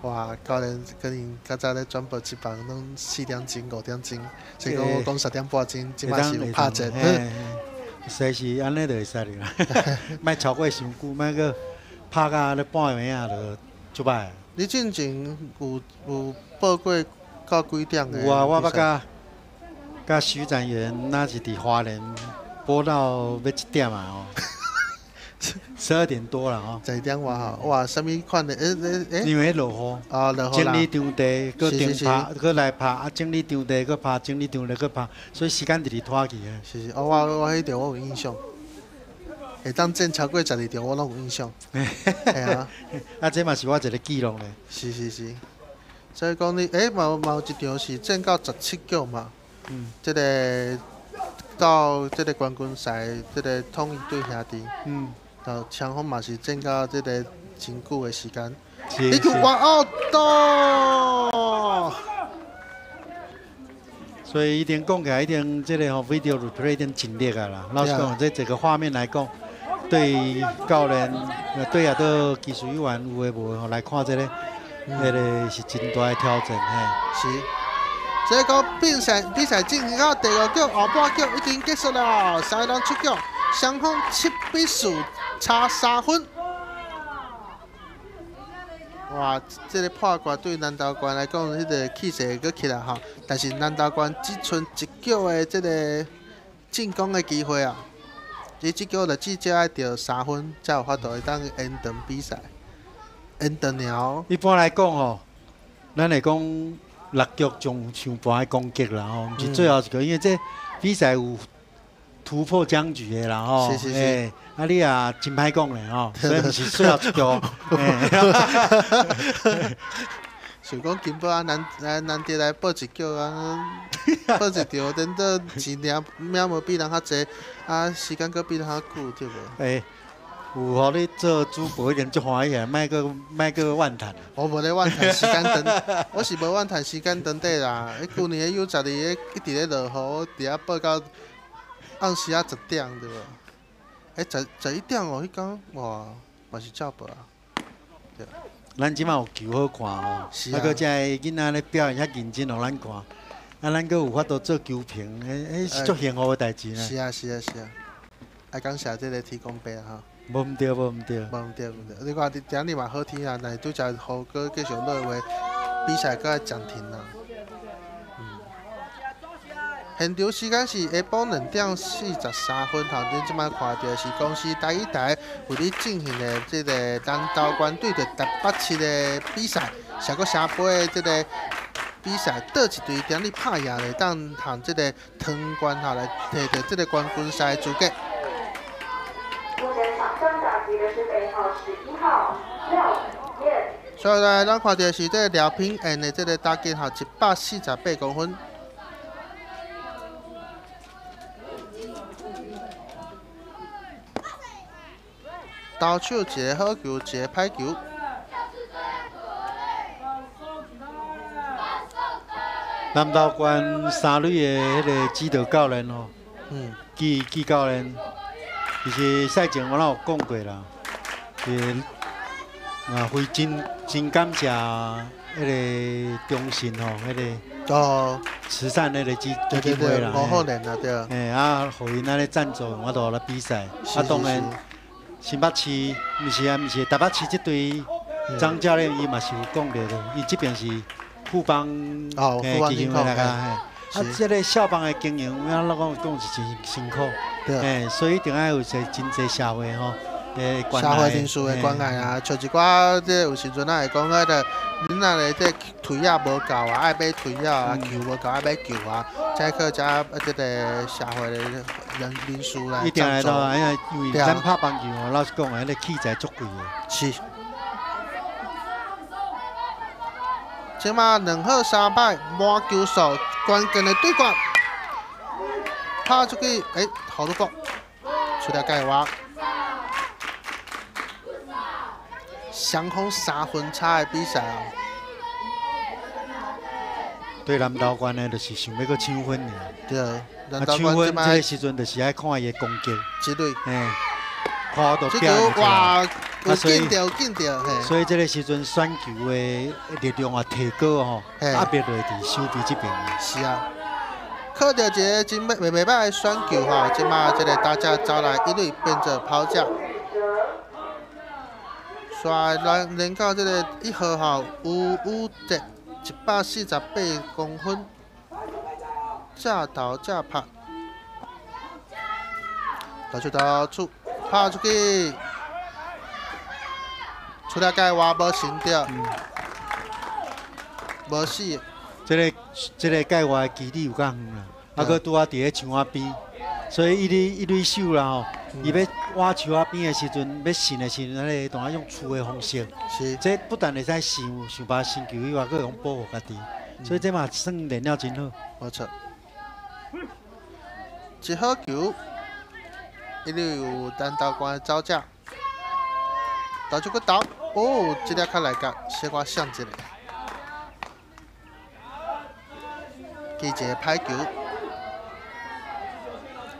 哇，教练可能较早咧转播职棒拢4点钟、5点钟，所以讲我讲3点半钟，这马是有拍战。随时按呢就会使啦，莫超过伤久，莫阁拍甲咧半暝仔就足歹。你进前有报过到几点的？有啊，我捌佮徐展元，那是伫花莲播到欲1点啊吼，12点多了吼。12点外吼，哇，啥物款的？因为落雨。哦，落雨整理场地，阁停拍，阁来拍，啊，整理场地，阁拍，整理场地，阁拍，所以时间一直拖去的。是是，哦，我彼场我有印象，会当战超过12场，我拢有印象。系啊，啊，这嘛是我一个记录咧。是是是，所以讲你，嘛有一场是战到17局嘛。这个到这个冠军赛，这个统一队兄弟，到双方嘛是战到这个真久的时间。你球哇哦到！所以一定讲起来，一定这个吼 video replay 一定尽力啊啦。老实讲，这个画面来讲，对教练、对啊，都技术员有的无吼来看这个，那个是真大的挑战嘿。是。这个比赛进行到第五局后半局已经结束了，三个人出局，双方7比4，差3分。哇，这个破局对南投县来讲，彼个气势阁起来吼。但是南投县只剩一局的这个进攻的机会啊！伊这局就至少爱得3分，才有法度会当延长比赛。延长了。一般来讲吼，咱会讲6局上上盘的攻击啦吼，毋是最后一局，因为这比赛有突破僵局的啦吼。是是是。啊，你也真歹讲咧吼，所以毋是最后一局。想讲金宝啊，难得来报一局啊，报一场，等到钱领命无比人较济，啊，时间阁比人较久，对无？欸，有予你做主播一定足欢喜啊，莫阁怨叹。我无咧怨叹时间长，我是无怨叹时间长短啦。彼旧年的 U12一直咧落雨，我伫遐报到暗时仔10点，对无？欸，11点哦，彼工哇，嘛是照报啊。对。咱这马有球好看吼，啊，阁这个囡仔咧表现遐认真，予咱看，啊，咱阁有法度做球评，彼是足幸福的代志呢。是啊，是啊，是啊。爱感谢这个天公伯吼。无毋对，无毋对。无毋对，无毋对。你看，今日嘛好天啊，若是拄才雨阁继续落的话，比赛阁爱暂停啊。现场时间是下晡2点43分，头恁这摆看到的是公视台语台为你进行的这个南投县对著台北市的比赛，上阁城杯的这个比赛，佗一队踮咧拍赢会当通这个汤县吼来摕著这个冠军赛的资格。目前场上打击的是背号11号廖燕。所以来，咱看到的是这个廖品燕的这个打击吼，148公分。投手一个好球，一个歹球。南投县三垒的彼个指导教练吼，纪纪教练，其实赛前我拢有讲过啦，是啊，非真感谢彼个中信吼，彼个慈善彼个基金会啦，吴浩然啊，对。嘿，啊，予𪜶按呢赞助，我都来比赛，啊，当然。新北市，毋是啊，毋是台北市这队张教练，伊嘛是有讲著的，伊这边是富邦基金会来个，啊，这个校棒的经营，我老讲讲是真辛苦，嘿，所以一定爱有一个真济社会吼的关爱，社会人士的关爱啊，像一寡这有时阵啊会讲彼个，恁若个这腿仔无够啊，爱买腿仔啊，球无够爱买球啊，才去遮这个社会的人士来一定会到，因为咱拍棒球吼，老实讲，彼个器材足贵的。是。这马2好3歹，满球数，关键的对决，拍出去，欸，好多个，出来界外。双方3分差的比赛啊！对南投县的，就是想欲阁抢分尔。对，啊，抢分这个时阵就是爱看伊的攻击。这队，嘿，看我都表现出来。哇，有进著，有进著，嘿。所以这个时阵选球的力量也提高吼，压力落伫守备这边。是啊，靠著一个真袂歹的选球吼，这马这个打者走来一垒变做跑者。煞来连到这个1号吼，吴宇哲148公分，正投正拍，投出投出，拍出去，出了界外无成著，无死。这个界外的距离有较远啦，啊，阁拄仔伫咧墙仔边，所以一垒手啦吼，伊欲挖树仔边的时阵，欲伸的时阵，咱会当用出的方式。是。这不但会使想办法伸球以外，阁会用保护家己，所以这嘛算练了真好。无错。一好球，一垒有单投关的走者，投手阁投，哦，这粒较内角，小可闪一下，记一个歹球，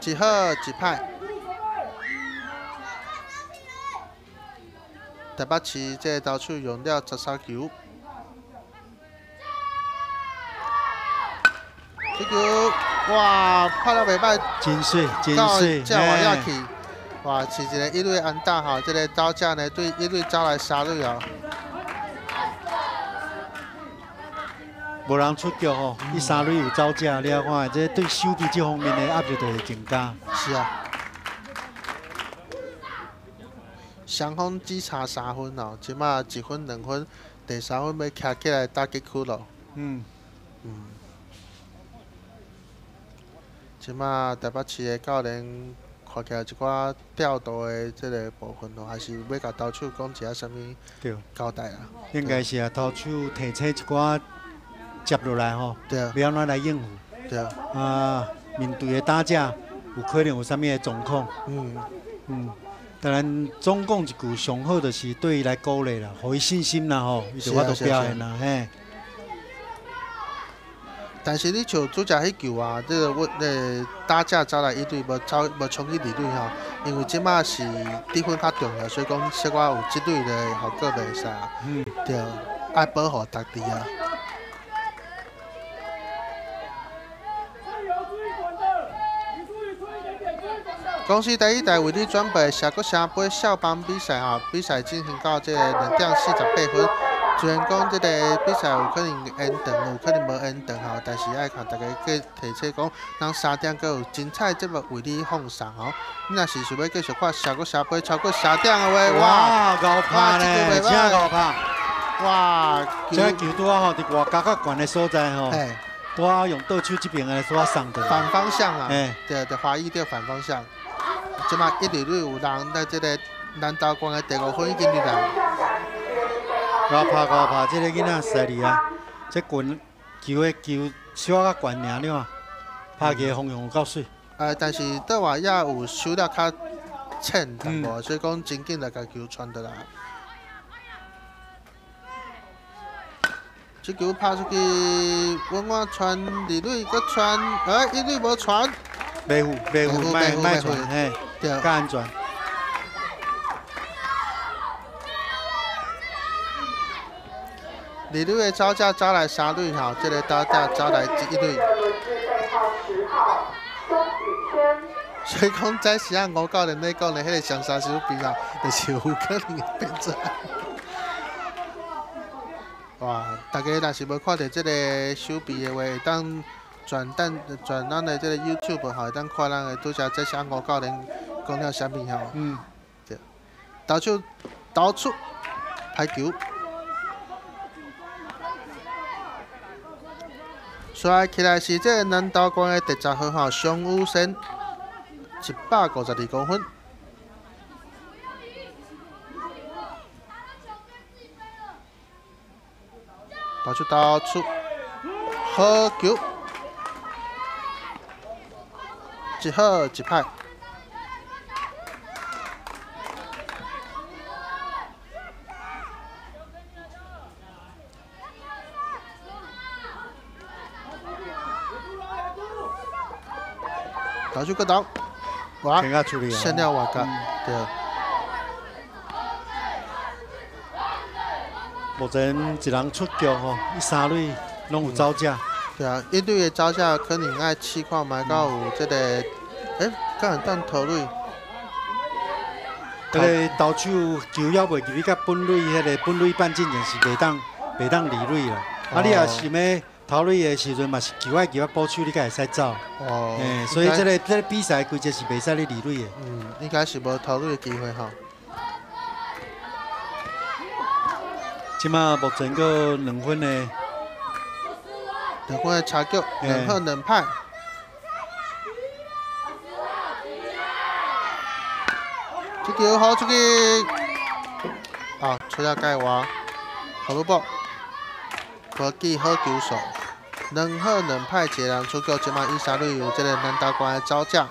一好一歹。台北市这个投手用了13球，这球哇，拍得袂歹，真水，真水，正外野去，哇，是一个一垒安打吼，这个走者呢对一垒走来三垒哦，无人出局吼，伊三垒有走者，你看，这对守备这方面的压力就会增加。是啊。双方只差3分哦，这马1分、2分，第三分欲徛起来打击区咯。这马台北市的教练看起来一寡调度的这个部分哦，还是欲共投手讲一下啥物交代啊？应该是啊，投手提醒一寡接落来吼，欲按怎来应付？啊，面对的打者有可能有啥物的状况？当然，总讲一句，上好就是对伊来鼓励啦，予伊信心啦吼，伊就有法度表现啦嘿。但是你像拄才彼球啊，这个阮打者走来一垒，无走无冲去二垒吼，因为这马是得分较重要，所以讲小可有这垒的效果袂使啊。对，爱保护家己啊。公视第一台为你准备社国城杯校棒比赛吼，比赛进行到这个2点48分。虽然讲这个比赛有可能延长，有可能无延长吼，但是爱看大家去提醒讲，咱3点阁有精彩节目为你放送吼。你若是想欲继续看社国城杯超过3点的话，哇，𠢕拍呢，真𠢕拍！哇，这个球拄仔吼，伫外角较悬的所在吼。拄仔用倒手这边的所送的。反方向啊，对对，华裔对反方向。这马一垒垒有人在这个南投县的第5分已经入来。𠢕拍𠢕拍，这个囡仔实在厉害，这滚球的球小可较悬尔，你看，拍起的方向有够媠。但是倒外也有收了较浅淡薄，所以讲真紧来共球传倒来。这球拍出去，稳稳传二垒，阁传，一垒无传。袂赴，袂赴，莫莫传，嘿，较安全。二垒的走者走来三垒吼，这个打者走来一垒。所以讲，这时啊，吴教练咧讲的彼个双杀手臂啊，就是有可能会变做。哇！大家若是无看著这个手臂的话，会当转蛋转咱的这个 YouTube 吼，会当看咱的拄才这些吴教练讲了啥物吼。对。投手投出排球。刷起来是这个南投县的第10号吼，双雨仙，152公分。投出投出，好球，一好一歹。投手阁投，哇，先了外角，对。目前一人出局吼，伊三垒拢有走者。对啊，一垒的走者可能爱试看觅到有这个，敢会当投垒？这个投手球犹袂入去，甲本垒彼个本垒板进前是袂当离垒啦。啊，你若想欲投垒的时阵嘛是球爱球啊补手，你才会使走。哦。所以这个比赛规则是袂使你离垒的。应该是无投垒的机会吼。这马目前阁2分的，2分的差距，2好2歹。这球好出去，啊，出了界外，好萝卜，无记好球数。两好两歹，一个人出局，这马以三垒有这个南投县的走者。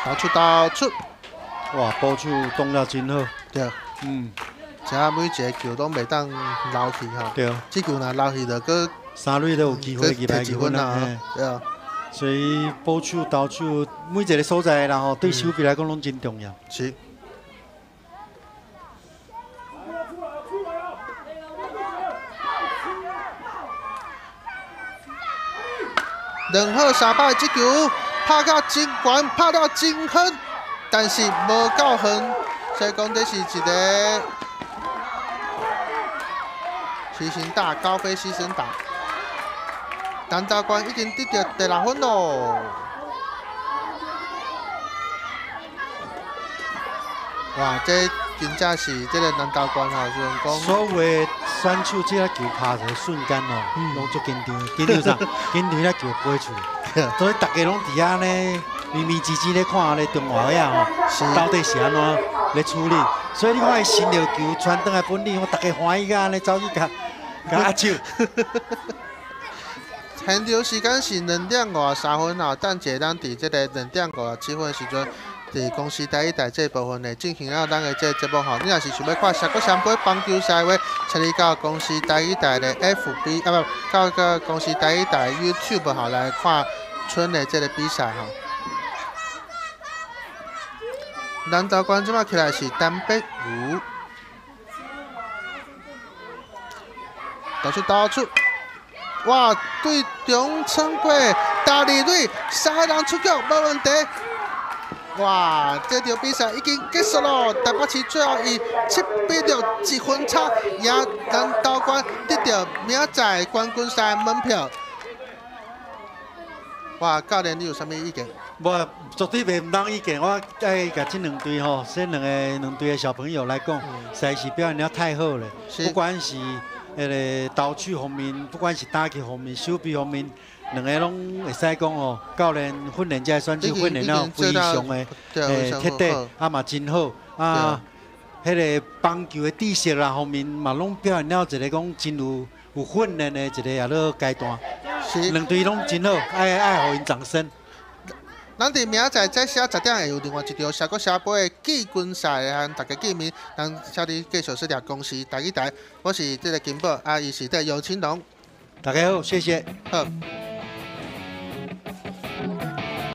投出投出，哇，捕手动了真好。对，这每一个球拢袂当漏去吼。这球若漏去，就阁三垒都有机会入来一分啊。对啊。所以捕手、投手每一个所在啦吼，对守备来讲拢真重要。是。两好三歹，这球拍到真悬，拍到真远，但是无够远，所以讲这是一个牺牲打，高飞牺牲打。南投县已经得到第六分咯。哇，这真正是这个南投县吼，虽然讲所有的选手这个球拍一个瞬间哦，拢足紧张，紧张啥？紧张那球飞出去，所以大家拢伫遐呢，咪咪唧唧咧看咧中华仔吼，到底是按怎咧处理？所以你看伊伸著球传转来本垒，吼，大家欢喜甲按呢走去共共握手。现场时间是2点53分吼，等下咱伫这个2点57分的时阵，伫公视台语台这部分会进行到咱的这个节目吼。你若是想欲看摔角双杯棒球赛的话，请你到公视台语台的 FB 啊，不，到个公视台语台 YouTube 吼来看春的这个比赛吼。南投县这摆起来是陈碧如，投出投出。哇！对中撑过，大二垒三个人出局，无问题。哇！这场比赛已经结束了，台北市最后以7比6一分差赢南投县，得到明仔载冠军赛门票。哇！教练，你有啥物意见？无，绝对袂毋当意见。我爱共这两队吼，这两个两队的小朋友来讲，实在是表现了太好了。不管是彼个投手方面，不管是打击方面、守备方面，两个拢会使讲吼，教练训练这个选手训练了非常的彻底，啊嘛真好啊。彼个棒球的知识啦方面嘛，拢表现了一个讲真有有训练的一个下落阶段。两队拢真好，爱爱予𪜶掌声。咱伫明仔载早时10点会有另外一场摔角双杯的季军赛和大家见面。咱请你继续锁定公视台语台，我是这个金宝，啊，伊是这个尤青龙。大家好，谢谢。好。